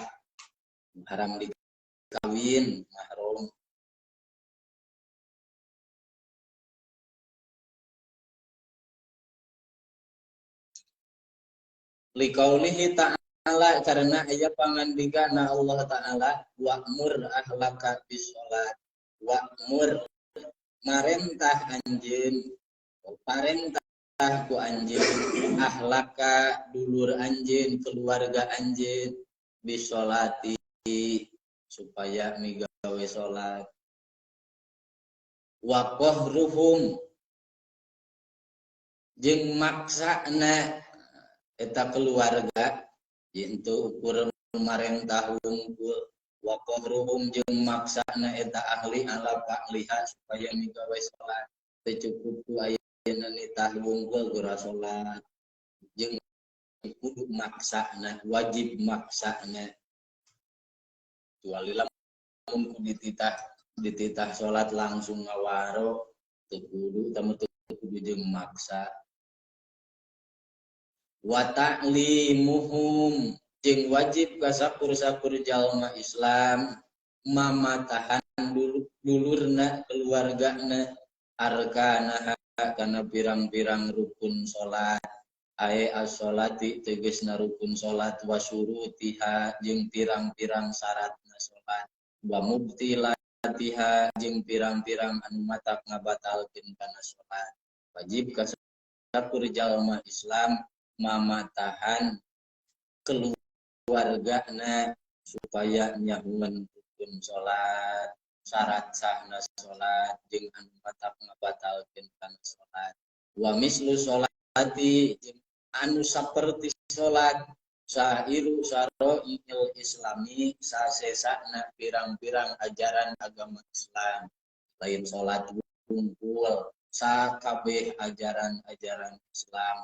haram dikawin mahrom liqaulihi ta'ala karena aya pangandikana Allah ta'ala wa'mur ahlaka bis-shalat wa'mur marentah anjeun parentah ku anjeun ahlaka dulur anjeun keluarga anjeun bis-sholati supaya migawe salat wa qahruhum jeung maksana eta keluarga yaitu ukur marentah wungkul wa qahruhum jeung maksana eta ahli ala fa'liha supaya migawe salat teu cukup ku ayeuna nitah wungkul geura salat jeung kudu maksana wajib maksana kecuali lamun ku dititah salat langsung ngawaro teu kudu tamu teu kudu jeung maksa wa ta'limuhum Jeung wajib ka sakur-sakur jalma Islam mamatahan dulurna keluargana arkanaha kana pirang-pirang rukun salat ae as-sholati tegesna rukun salat wa syurutiha jeung pirang-pirang syaratna salat wa mubtilatiha jeung pirang-pirang anu matak ngabatalkeun kana salat. Wajib ka sakur jalma Islam mamatahan keluargana supaya nyahueun rukun salat, syarat sahna salat jeung anu matak ngabatalkeun kana salat. Wa mislu sholati jeung anu saperti salat sairu syara'il islami sasesana pirang-pirang ajaran agama Islam. Lain salat wungkul, sakabeh ajaran-ajaran Islam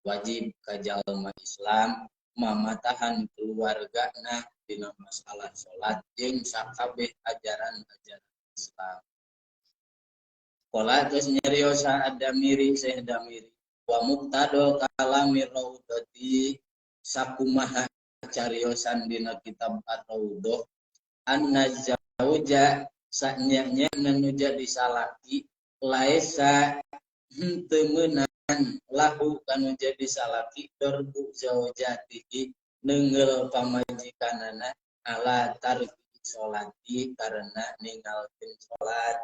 wajib ka jalma Islam mamatahan keluargana dina masalah salat jeung sakabeh ajaran-ajaran Islam. Qala geus nyariosa ad-Damiri Syekh Damiri wa muqtado kalami raudati sakumaha cariosan dina kitab Ar-Raudhah anna zauja sanya-nya nu jadi salaki laisa henteu meunang lahu kanu jadi salaki darbu zaujatihi neunggeul pamajikanana ala tarki sholati karena ninggalkeun salat.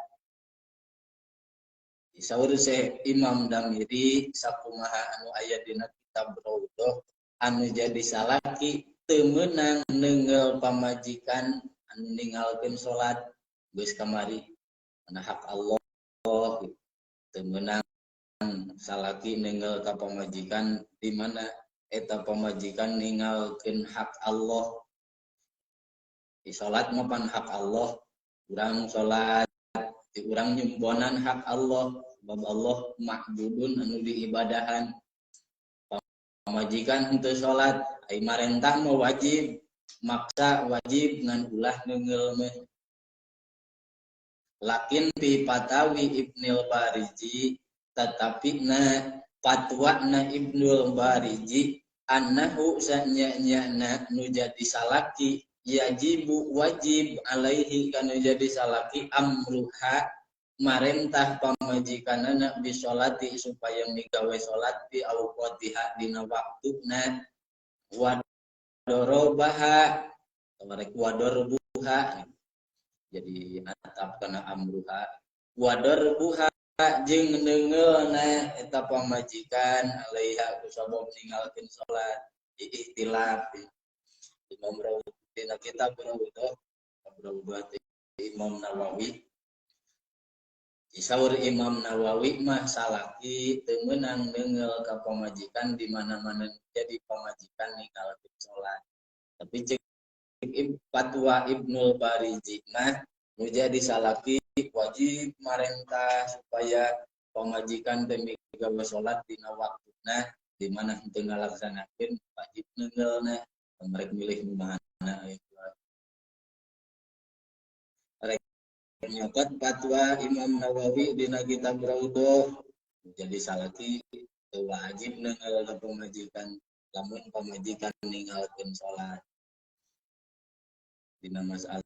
Saur Syekh Imam Damiri sakumaha anu aya dina kitab Raudhah anu jadi salaki teu meunang neunggeul pamajikan anu ninggalkeun salat geus kamari kana hak Allah teu meunang salaki neunggeul ka pamajikan di mana eta pamajikan ninggalkeun hak Allah. Di salat mah pan hak Allah, urang salat di urang nyumponan hak Allah, sebab Allah ma'budun anu diibadahan. Pamajikan henteu salat, ai marentah mah wajib, maksa wajib ngan ulah neunggeul mah. Lakin fi fatawi Ibnul Bariji tetapi na fatwa na Ibnul Bariji annahu sanya-nya nu jadi salaki yajibu wajib alaihi kanu jadi salaki amruha marentah pamajikanana bisolati supaya migawe salat bi awqatiha dina waktuna wa dorobaha tabarek wa dorbuha jadi atap kana amruha wa dorbuha jeung neungeulna eta pamajikan alaiha kusabab ninggalkeun salat ikhtilaf Imam Rawi dina kitab Raudhah Raudhah Imam Nawawi. Saur Imam Nawawi mah salaki teu meunang neunggeul ka pamajikan di mana-mana jadi pamajikan ninggalkeun salat. Tapi cek fatwa Ibnul Bariji mah nu jadi salaki wajib marentah supaya pamajikan teh migawe salat dina waktuna di mana henteu ngalaksanakeun wajib neunggeulna merek milih nu mana rek nyokot fatwa Imam Nawawi dina kitab Raudhah jadi salaki teu wajib neunggeul ka pamajikan lamun pamajikan ninggalkeun salat dina masalah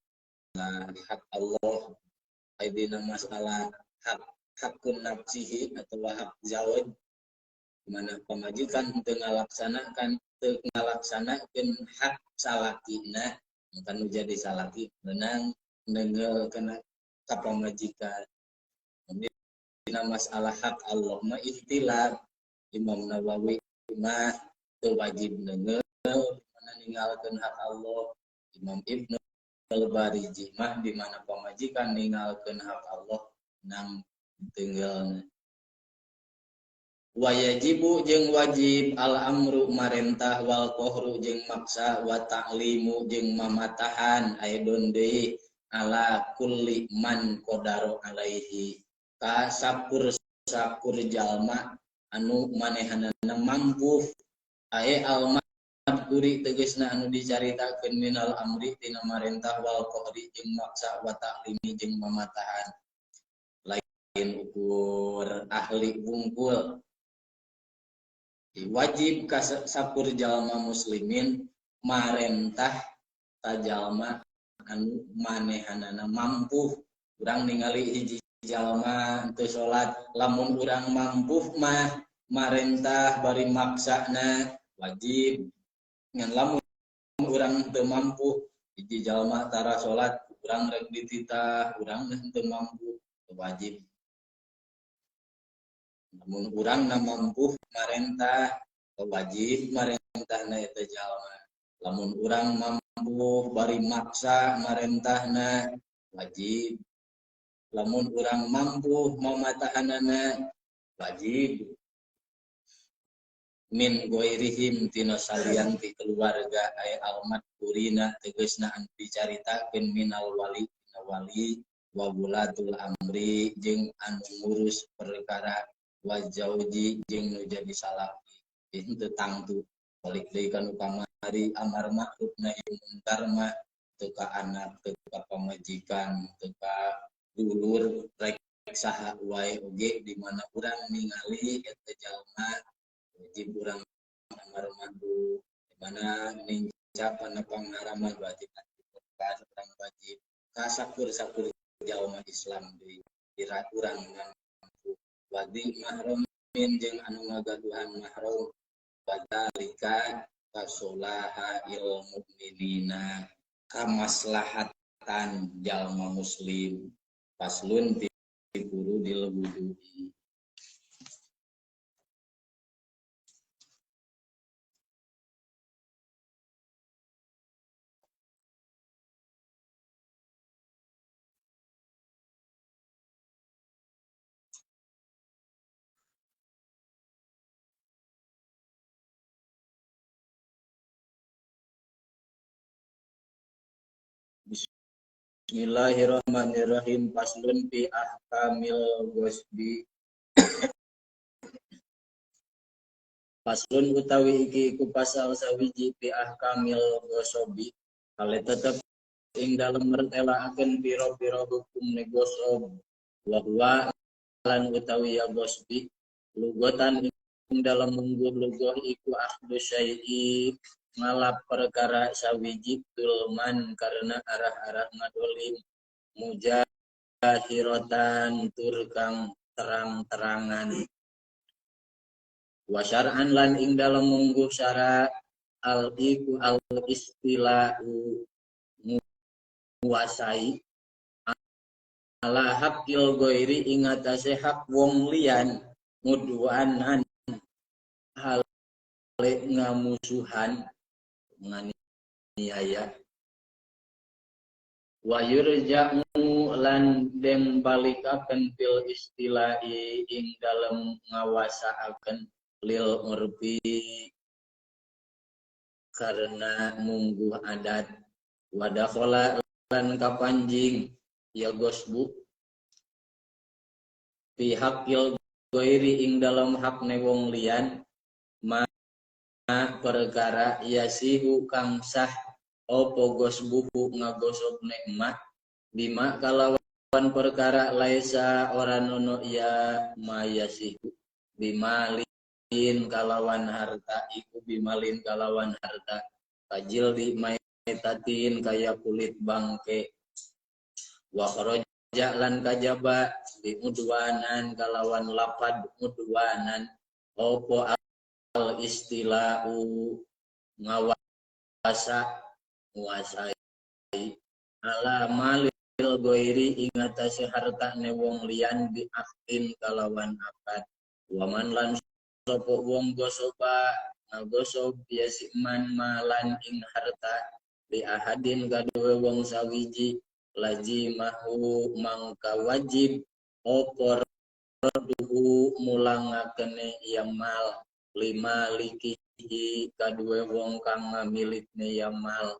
hak Allah ai dina masalah hak hakun nafsihi atau hak zawaj mana pamajikan teu ngalaksanakan teu ngalaksanakeun hak salakina maka nu jadi salaki meunang neunggeul kana ka pamajikan. Dina masalah hak Allah mah ikhtilaf Imam Nawawi mah teu wajib neunggeul mana ninggalkeun hak Allah. Imam Ibnu Al-Bariji mah di mana pamajikan ninggalkeun hak Allah nang tinggalna. Wa yajibu jeung wajib al-amru marentah wal qahru jeung maksa wa ta'limu jeung mamatahan aidon deui ala kulli man qadaro alaihi ka sakur-sakur jalma anu manehanana mampu ae al madkuri tegasna anu dicaritakeun minal amri tina marentah wal qahri jeung maksa wa ta'limi jeung mamatahan lain ukur ahli wungkul wajib ka sakur jalma muslimin Marentah ka jalma anu manehanana mampu. Urang ningali hiji jalma teu salat, lamun urang mampu mah marentah bari maksana wajib. Ngan lamun urang teu mampu, hiji jalma tara salat, urang rek dititah, urang teu mampu, wajib. Lamun urang na mampu marentah, wajib marentahna eta jalma. Lamun urang mampu bari maksa marentahna, wajib. Lamun urang mampu mamatahanana, wajib. Min goirihim tina salian ti keluarga ay almadkurina tegesna anu dicaritakeun minal wali tina wali wa wulatul amri jeung anu ngurus perkara wa zauji jeung nu jadi salaki. Henteu tangtu balik deui ka nu kamari amar ma'ruf nahi munkar mah teu ka anak, teu ka pamajikan, teu ka dulur, rek saha wae oge di mana urang ningali eta jalma wajib urang amar ma'ruf, di mana nincap kana pangaraman berarti urang wajib kasakur-sakur jalma Islam deui dira urang mampu. Wadi mahrumin jeung anu ngagaduhan mahrum wadalika kasolaha il mukminina kamaslahatan jalma muslim. Faslun fi furudil wudu'i. Bismillahirrahmanirrahim. Faslun fi ahkamil ghusbi. Faslun utawi iki iku pasal sawiji fi ahkamil ghusbi. Kale tetep ing dalem mertelaaken pira-pira hukum ne ghusb. Wa huwa lan utawi ya ghusbi lugotan ing dalem mungguh lugoh iku akhdu syai'i ngalap perkara sawiji tulman karena arah-arah ngadolim mujahiratan tur kang terang-terangan. Wa syar'an lan ing dalem mungguh syara al iku al istilahu nguasai ala haqqil ghairi ing atase hak wong liyan mudwanan hale ngamusuhan nganiaya. Wa yurja'u lan den balikaken fil istilahi ing dalem ngawasaaken lil urfi karena mungguh adat. Wa dakhala lan kapanjing ya gosbu fi haqqil ghairi ing dalem hakne wong liyan ma perkara yasihu kang sah opo gosbuhu ngagosok nikmat bima kalawan perkara laisa ora nono ya mayasihu bimalin kalawan harta iku bimalin kalawan harta kajil di maitatin kaya kulit bangke. Wa kharaja lan kajaba bi udwanan kalawan lapad udwanan opo al istilau ngawasa nguasai ala malil ghairi ing atase hartane wong liyan bi aktin kalawan akad. Waman lan sapa wong gosoba ngagosob ya siman malan ing harta li ahadin kaduwe wong sawiji laji mahu mangka wajib opo duhu mulangakene ya mal lima likihi kaduwe wong kang ngamilikne ya mal.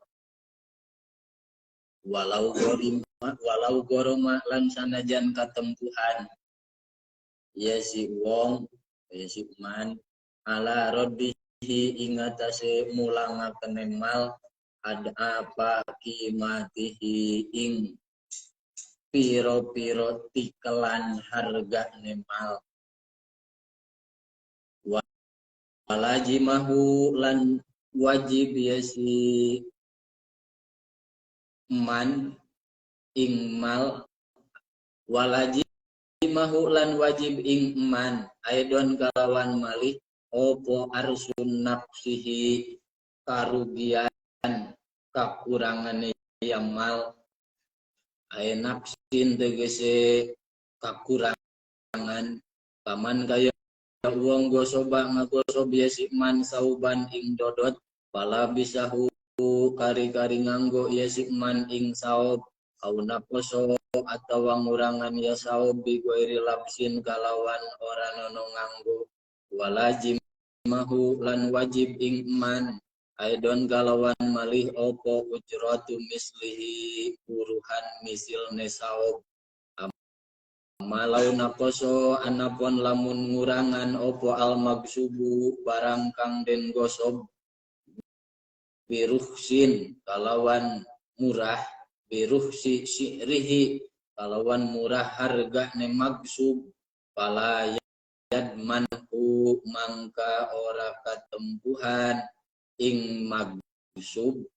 Walau gorima walau goroma lan sanajan katempuhan ya si wong ya si man ala raddihi ing atase mulangakene mal ada apa kimatihi ing piro-piro tikelan hargane mal. Walajimahu lan Wajib ya si man ing mal. Walazimahu lan wajib ing man aidon kalawan malih opo arsun nafsihi karugian kakurangane ya mal. Ae nafsin tegese kakurangan. Paman kaya wong gosoba ngagosob ya si man sauban ing dodot, pala bisahu kari-kari nganggo ya si man ing saob, au nakoso atawa ngurangan ya saob bi ghairi labsin kalawan ora nono nganggo. Walazimahu lan wajib ing man aidon kalawan malih opo ujratu mislihi buruhan misilne saob. Malau nakoso anapon lamun ngurangan opo al magsubu barang kang den gosob biruhsin kalawan murah, biruhsi si'rihi kalawan murah harga ne magsub, pala yadmanhu mangka ora katempuhan ing magsub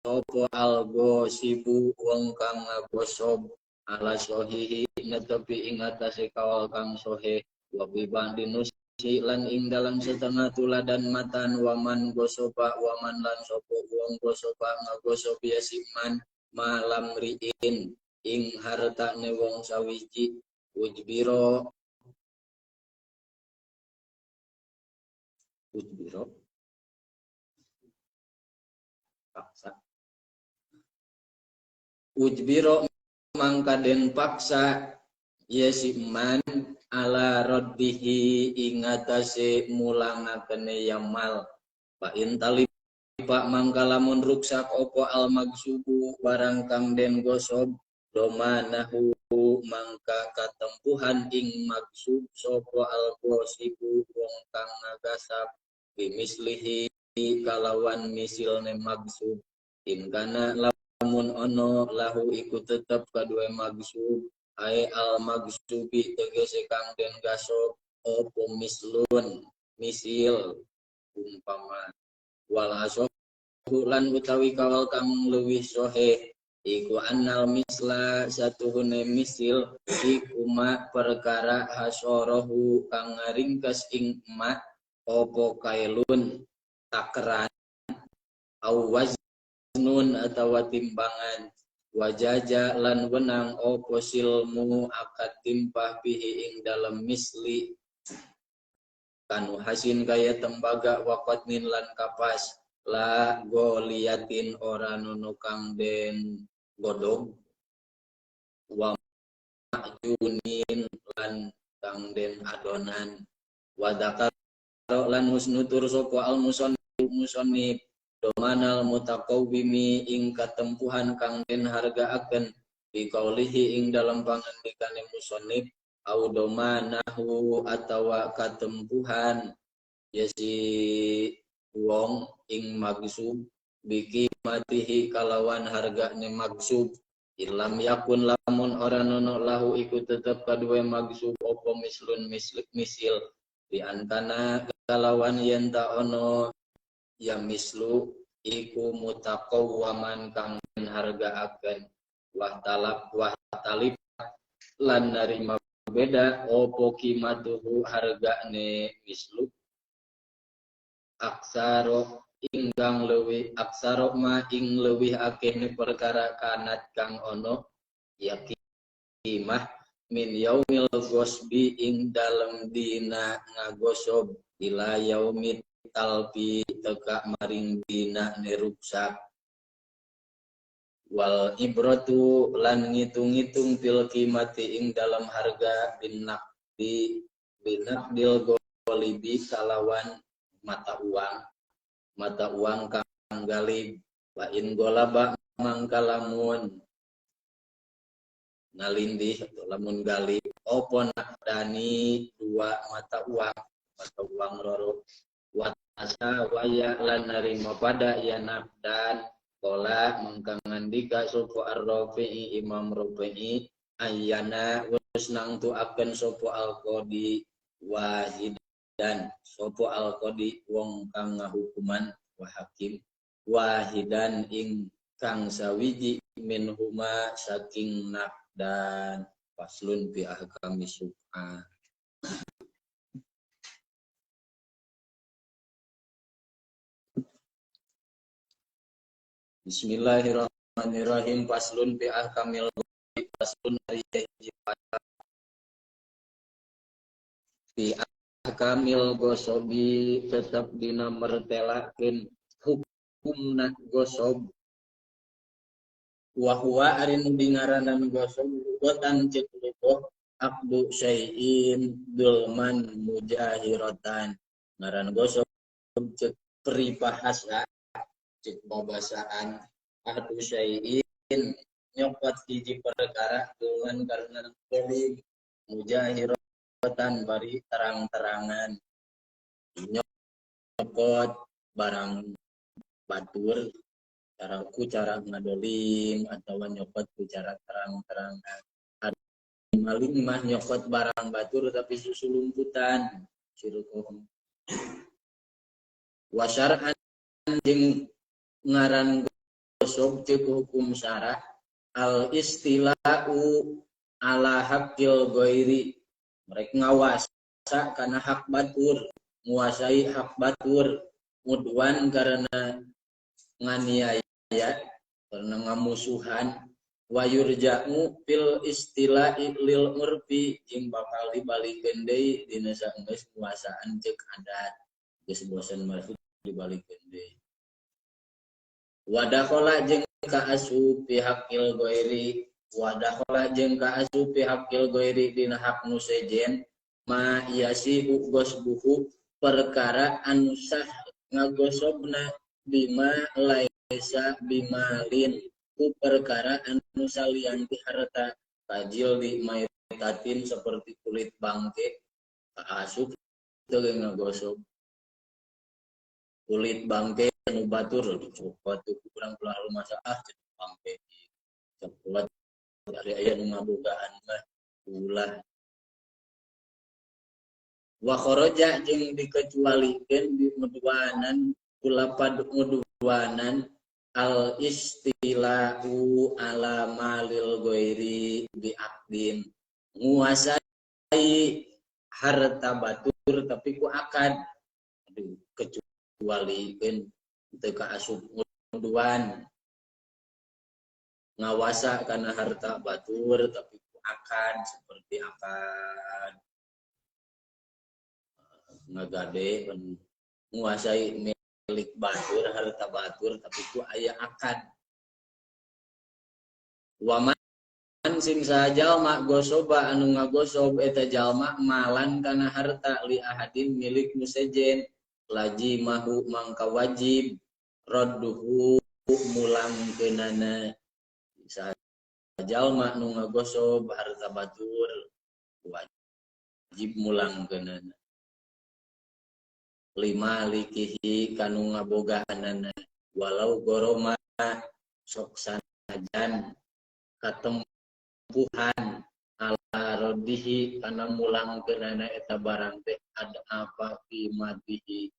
sopo al gosibu wong kang ngagosob ala sohihi netepi ing atase kawal kang sohe. Wa bi ba'di nusi lan ing dalam setengah tuladan matan. Waman gosoba waman lan sopo wong gosoba ngagosob ya siman malam riin ing hartane wong sawiji ujbiro ujbiro paksa ujbiro mangka den paksa ya si man ala raddihi ing atase mulangakene yamal. Fa in talipa mangka lamun ruksak opo al magsubu barang kang den gosob domanahu mangka katempuhan ing magsub sopo al gosibu wong kang ngagasap bimislihi kalawan misilne magsub. In kana lamun ono lahu iku tetep kadue magsub ae al magsubi tegese kang den gasob opo mislun misil umpama. Wal asohu lan utawi kawal kang luwih sohe iku annal misla satuhune misil iku ma perkara hasorohu kang ngaringkes ing ma opo kailun takeran au waznun atawa timbangan. Wajaja lan wenang opo silmu akad timpah bihi ing dalem misli kanu hasin kaya tembaga waqatnin lan kapas la goliatin ora nunu kang den godhog wa ma'junin lan kang den adonan. Wadakar lan husnutur sapa al musannif domanal mutaqawwimi ing katempuhan kang den hargaaken bi qaulihi ing dalam pangandikane musannif au domanahu atawa katempuhan ya si wong ing magsub biki matihi kalawan hargane magsub. Ilam yakun lamun ora nono lahu iku tetep kaduwe magsub opo mislun misil di antana kalawan yen ta ono ya mislu iku mutaqawwaman kang hargaaken wah talab wah talib lan narima beda opo kimatuhu hargane mislu aksaro ingkang leuwih aksaro ma ing leuwih akehne perkara kanat kang ono ya kimah min yaumil ghosbi ing dalem dina ngagosob ila yaumit talbi teka maring dina neruksak. Wal ibratu lan ngitung-ngitung fil qimati ing dalam harga binakdi binakdil golibi kalawan mata uang kang galib. Wa in golaba mangka lamun ngalindih atau lamun galib opo nakdani dua mata uang loro wa asa waya lan narima pada ya nafdan. Kola mangka ngandika sapa Ar-Rafi'i Imam Rafi'i ayyana wis nangtuaken sapa al-qadi wahidan Wahidan sapa al-qadi wong kang ngahukuman wa hakim wahidan ing kang sawiji minhuma saking naqdan. Faslun bi ahkami syuf'ah. Bismillahirrahmanirrahim. Faslun bi ahkamil faslun bi ahkamil gosobi tetep dina mertelakeun hukumna gosob. Wa huwa ari nu dingaranan gosob lugotan ceuk lugoh aqdu syai'in dulman mujahiratan. Ngaran gosob ceuk peribahasa ceuk babasaan aqdu syai'in nyokot hiji perkara dulman karena zalim mujahiratan bari terang-terangan nyokot barang batur cara ku cara ngadolim atau nyokot ku cara terang-terangan. Maling mah nyokot barang batur tapi susu lumputan sirukum. Wasyar'an jeung ngaran gosok ceuk hukum syara al istila'u ala haqqil ghairi. Mereka ngawasa kana hak batur, nguasai hak batur mudwan karena nganiaya karena ngamusuhan. Wa yurja'u fil istila'i lil urfi jeung bakal dibalikeun deui dina saenggeus nguasaan ceuk adat. Geus bosen mah dibalikeun deui. Wa dakhala jeung kaasup fi haqqil ghairi, wa dakhala jeung kaasup fi haqqil ghairi dina hak nu sejen ma yasihu gosbuhu perkara anu sah ngagosobna bima laisa bimalin ku perkara anu salian ti harta kajil di maitatin seperti kulit bangke kaasup teu ngagosob kulit bangke anu batur dicopot ku urang ulah rumasa ah bangke copot dari aya nu ngabogaan mah ulah. Wa kharaja jeung dikecualikeun di mudwanan kulapad mudwanan al istila'u ala malil ghairi bi aqdin nguasai harta batur tapi ku akad. Aduh, kecualikeun teu kaasup mudwan ngawasa kana harta batur tapi ku akad seperti akad ngagade nguasai milik batur harta batur tapi ku aya akad. Waman sing sajalma gosoba anu ngagosob eta jalma malan kana harta li ahadin milik nu sejen laji mahu mangka wajib radduhu mulangkeunana. Sajalma nu ngagosob harta batur wajib mulangkeunana lima likihi kanu ngabogahanana walau goroma sok sanajan katempuhan ala rodihi kana mulangkeunana eta barang teh ada apa qimatihi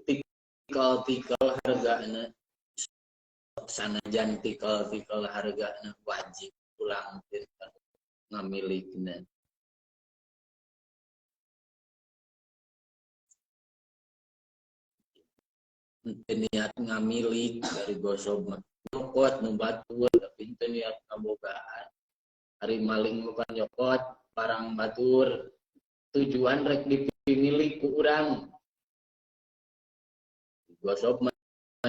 tikal-tikal hargana sok sanajan tikal-tikal hargana wajib pulangkeun kanu ngamilikna. Niat ngamilik dari gosob nyokot nu batur tapi teu niat ngabogaan. Ari maling bukan nyokot barang batur tujuan rek dipimilik ku urang. Gosob mah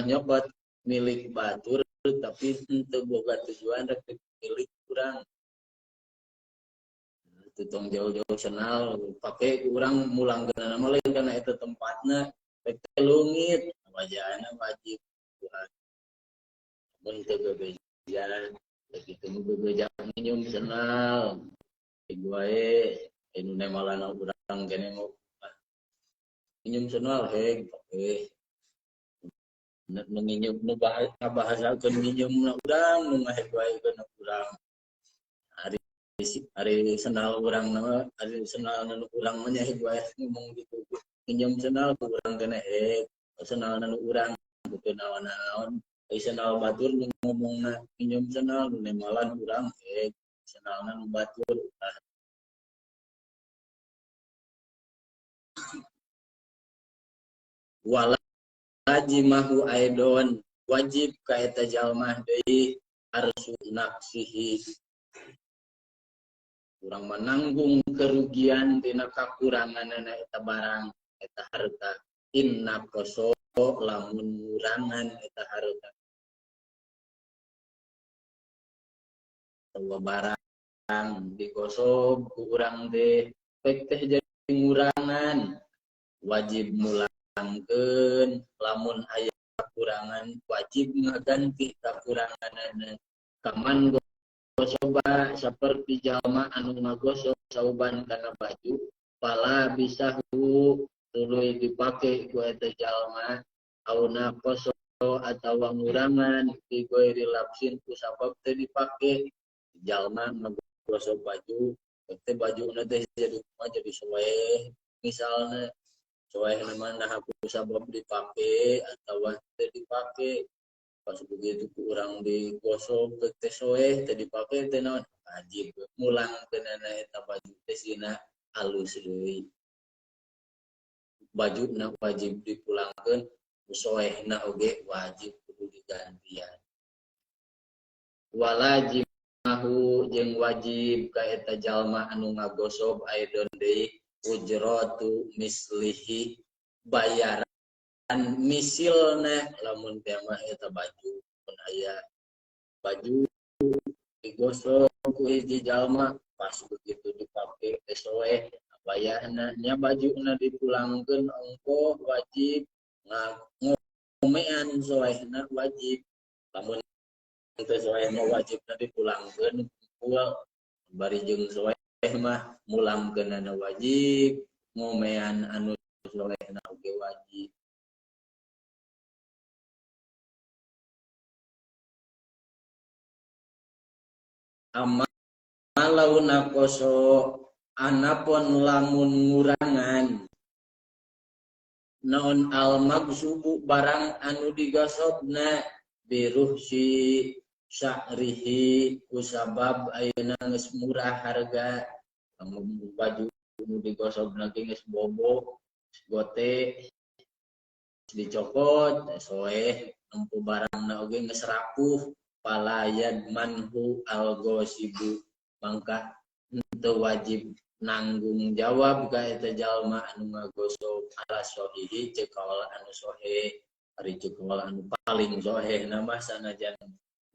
nyokot milik batur tapi teu boga tujuan rek dipimilik ku urang. Teu tong jauh-jauh senal pake ku urang mulangkeunana mah lain kana eta tempatna rek teh leungit. Wajahna wajib Tuhan. Mun teu bebeja, begitu nu bebeja nyium senal. Wae anu nemalana urang kene mau nyium senal heg pake. Nu nyium nu bahasakeun nyiumna urang nu ngaheg wae kana urang. Ari Ari sendal urang nama, ari sendal nu urang mah nya wae ngomong gitu. Pinjam sendal ku urang keneh sendal nu urang teu naon-naon. Ari sendal batur nu ngomongna pinjam sendal nu nemalan urang sendalna nu batur. Wala lajimahu aidon wajib ka eta jalma deui arsu nafsihi. Urang menanggung kerugian tina kakuranganana eta barang eta harta. Inna koso lamun ngurangan eta harta. Atawa barang digosok ku urang teh pek teh jadi ngurangan, wajib mulangkeun. Lamun aya kakurangan wajib ngaganti kakuranganana. Kaman gosoba saperti jalma anu ngagosok sauban kana baju pala bisahu tuluy dipake ku eta jalma auna koso atawa ngurangan bi ghairi lapsin ku sabab teu dipake. Jalma ngagosok baju teh bajuna teh jadi kumaha, jadi soeh misalna soeh mah nah ku sabab dipake atawa teu dipake. Pas begitu ku urang digosok teh soeh teh dipake teh naon wajib mulangkeunana eta baju teh sina alus deui. Bajuna wajib dipulangkeun, soehna oge wajib kudu digantian. Walajimahu jeung wajib ka eta jalma anu ngagosok aidon deui ujratu mislihi bayaran misilna. Lamun teh mah eta baju mun aya baju digosok ku hiji jalma pas begitu dipake teh soeh bayarna nya bajuna dipulangkeun ongkoh wajib, ngomean soehna wajib. Lamun teh soeh mah wajibna dipulangkeun kual bari jeung soeh mah mulangkeunana wajib, ngomean anu soehna oge wajib. Amma launa koso anapun lamun ngurangan naon al magsubu barang anu digasobna biruhsi sya'rihi kusabab ayeuna geus murah harga. Lamun baju nu digosobna ge geus bobo gote dicokot soeh nempo barangna oge geus rapuh palayad manhu al-ghasibu mangka henteu wajib nanggung jawab ka eta jalma anu ngagosok ala sahihi ceuk kaul anu sahih. Ari ceuk kaul anu paling sahih na mah sanajan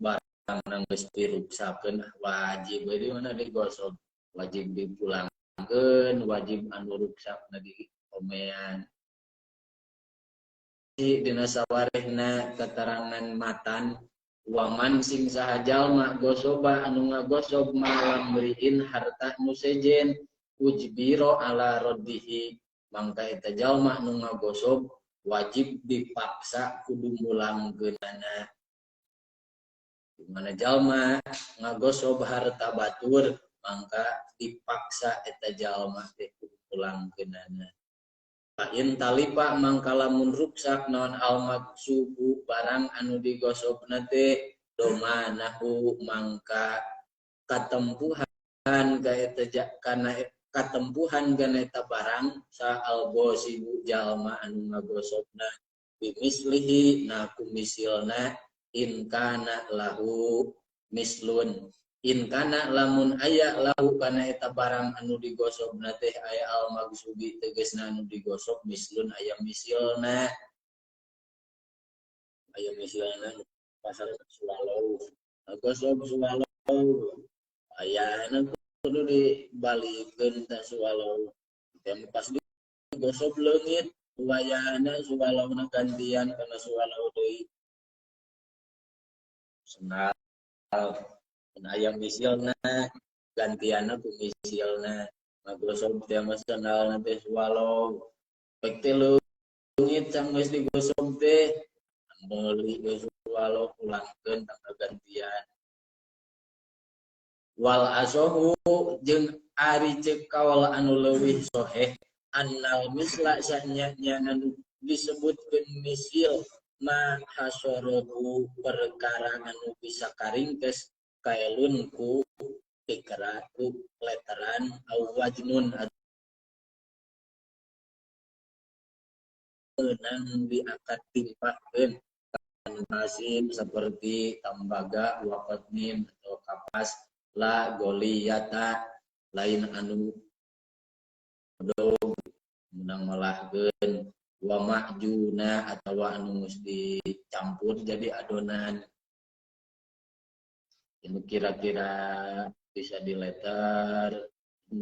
barang geus diruksakeun wajib we di mana digosok, wajib dipulangkeun, wajib anu ruksakna di omean. Dina sawarehna keterangan matan waman sing saha jalma gosoba anu ngagosob malam mriin harta nu sejen ujbiro ala raddihi mangka eta jalma nu ngagosob wajib dipaksa kudu mulangkeunana. Di mana jalma ngagosob harta batur mangka dipaksa eta jalma teh kudu mulangkeunana. Fa in talipa mangka lamun ruksak naon al maksubu barang anu digosobna teh domanahu mangka katempuhan ka eta kana katempuhan kana eta barang sa al ghasibu jalma anu ngagosobna bimislihi na kumisilna in kana lahu mislun. In kana lamun aya lahu kana eta barang anu digosobna teh aya al magsubi tegasna anu digosok mislun aya misilna. Aya misilna pasar swallow. Gosok swallow ayana kudu dibalikeun ta swallow. Teh pas digosok leungit wayahna swallowna gantian kana swallow deui. Senal ayam misilna gantianna ku misilna ngagosok teh mah sendalna teh swallow pek teh leungit sang geus digosok teh meuli geus swallow pulangkeun tangga gantian. Wal asohu jeung ari ceuk kaul anu leuwih soheh annal misla sanya-nya anu disebutkeun misil ma hasorohu perkara anu bisa karingkes kaelun ku tikra ku letteran au wajnun meunang diakad timpahkeun hasim seperti tembaga waqadnin atau kapas la goliyata lain anu dog menang malahkeun wa ma'juna atawa anu geus dicampur jadi adonan. Ini kira-kira bisa dileter,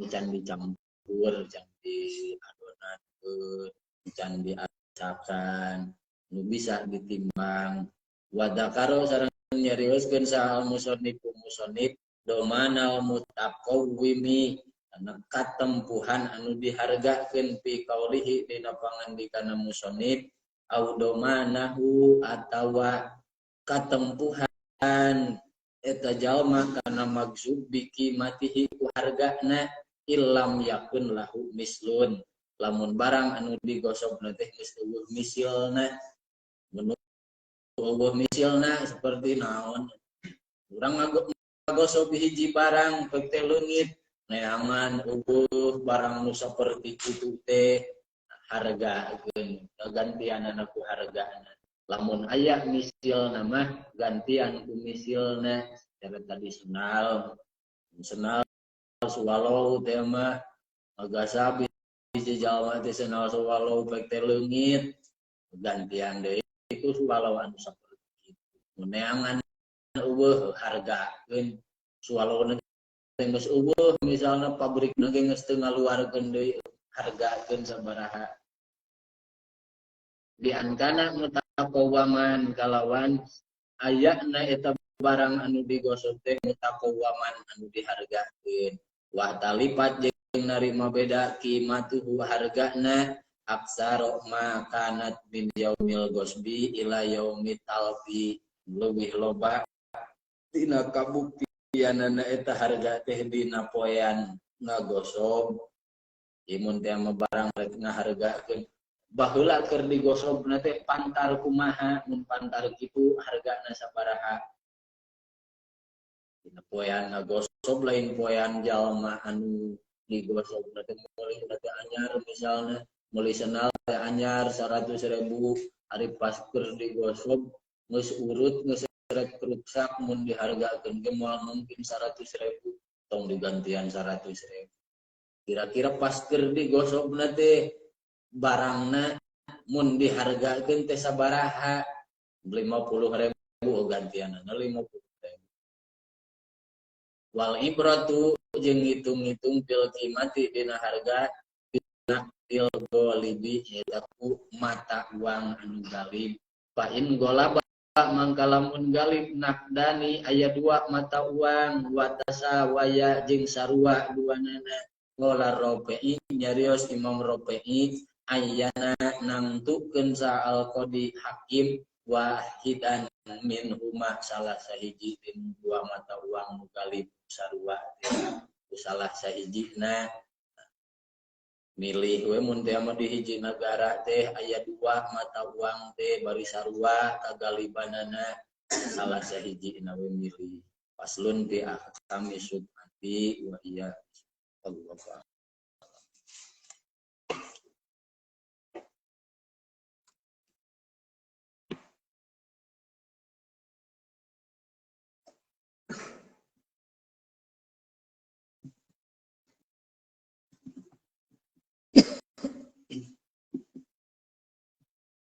can dicampur, can diadonankeun, can diasakan, nu bisa ditimbang. Wa dzakaro sareng nyarioskeun saha musannif musannif domanal mutaqawwimi kana katempuhan anu dihargakeun fi qaulihi dina pangandikana musannif au domanahu atawa katempuhan eta jalma kana maksud biki matihi ku hargana illam yakun lahu mislun lamun barang anu digosok teh geus eueuh misilna mun eueuh misilna seperti naon urang ngagosok hiji barang pek teh leungit neangan eueuh barang nu saperti kitu teh hargakeun gantianana ku hargana lamun aya misilna mah gantian ku misilna secara tradisional senal swallow teh mah ngagasab hiji jalma teh senal swallow pek teh leungit gantian deui ku swallow anu saperti kitu mun neangan eueuh hargakeun swallow teh geus eueuh misalna pabrikna ge geus teu ngaluarkeun deui hargakeun sabaraha di angkana mutaqawwaman kalawan ayana eta barang anu digosok teh mutaqawwaman anu dihargakeun wa talipat jeung narima beda qimatuhu hargana aksaro ma kanat min yaumil gosbi ila yaumit talfi leuwih loba tina kabuktianana eta harga teh dina poean ngagosok imun teh mah barang rek ngahargakeun baheula keur digosokna teh pantar kumaha mun pantar kitu hargana sabaraha dina poean ngagosok lain poean jalma anu digosokna teh meuli teh anyar misalna meuli senal teh anyar 100.000 ari pas keur digosok geus urut geus rek ruksak mun dihargakeun ge moal mungkin 100.000 tong digantian 100.000 kira-kira pas keur digosokna teh barangna mun dihargakeun teh sabaraha 50.000 gantianana 50.000 wal ibratu jeung ngitung-ngitung fil qimati dina harga dina fil ghalibi eta ku mata uang anu galib fa in ghalaba mangka lamun galib nakdani aya dua mata uang watasa waya jeung sarua duanana qala Rafi'i nyarios Imam Rafi'i ayana nangtukeun sa'al qadi hakim wahidan min huma salah sahiji din dua mata uang nu galib sarua salah sahijina milih we mun teh mah di hiji nagara teh aya dua mata uang teh bari sarua kagalibanana salah sahijina we milih. Faslun fi ahkami subhati wa iya Allah.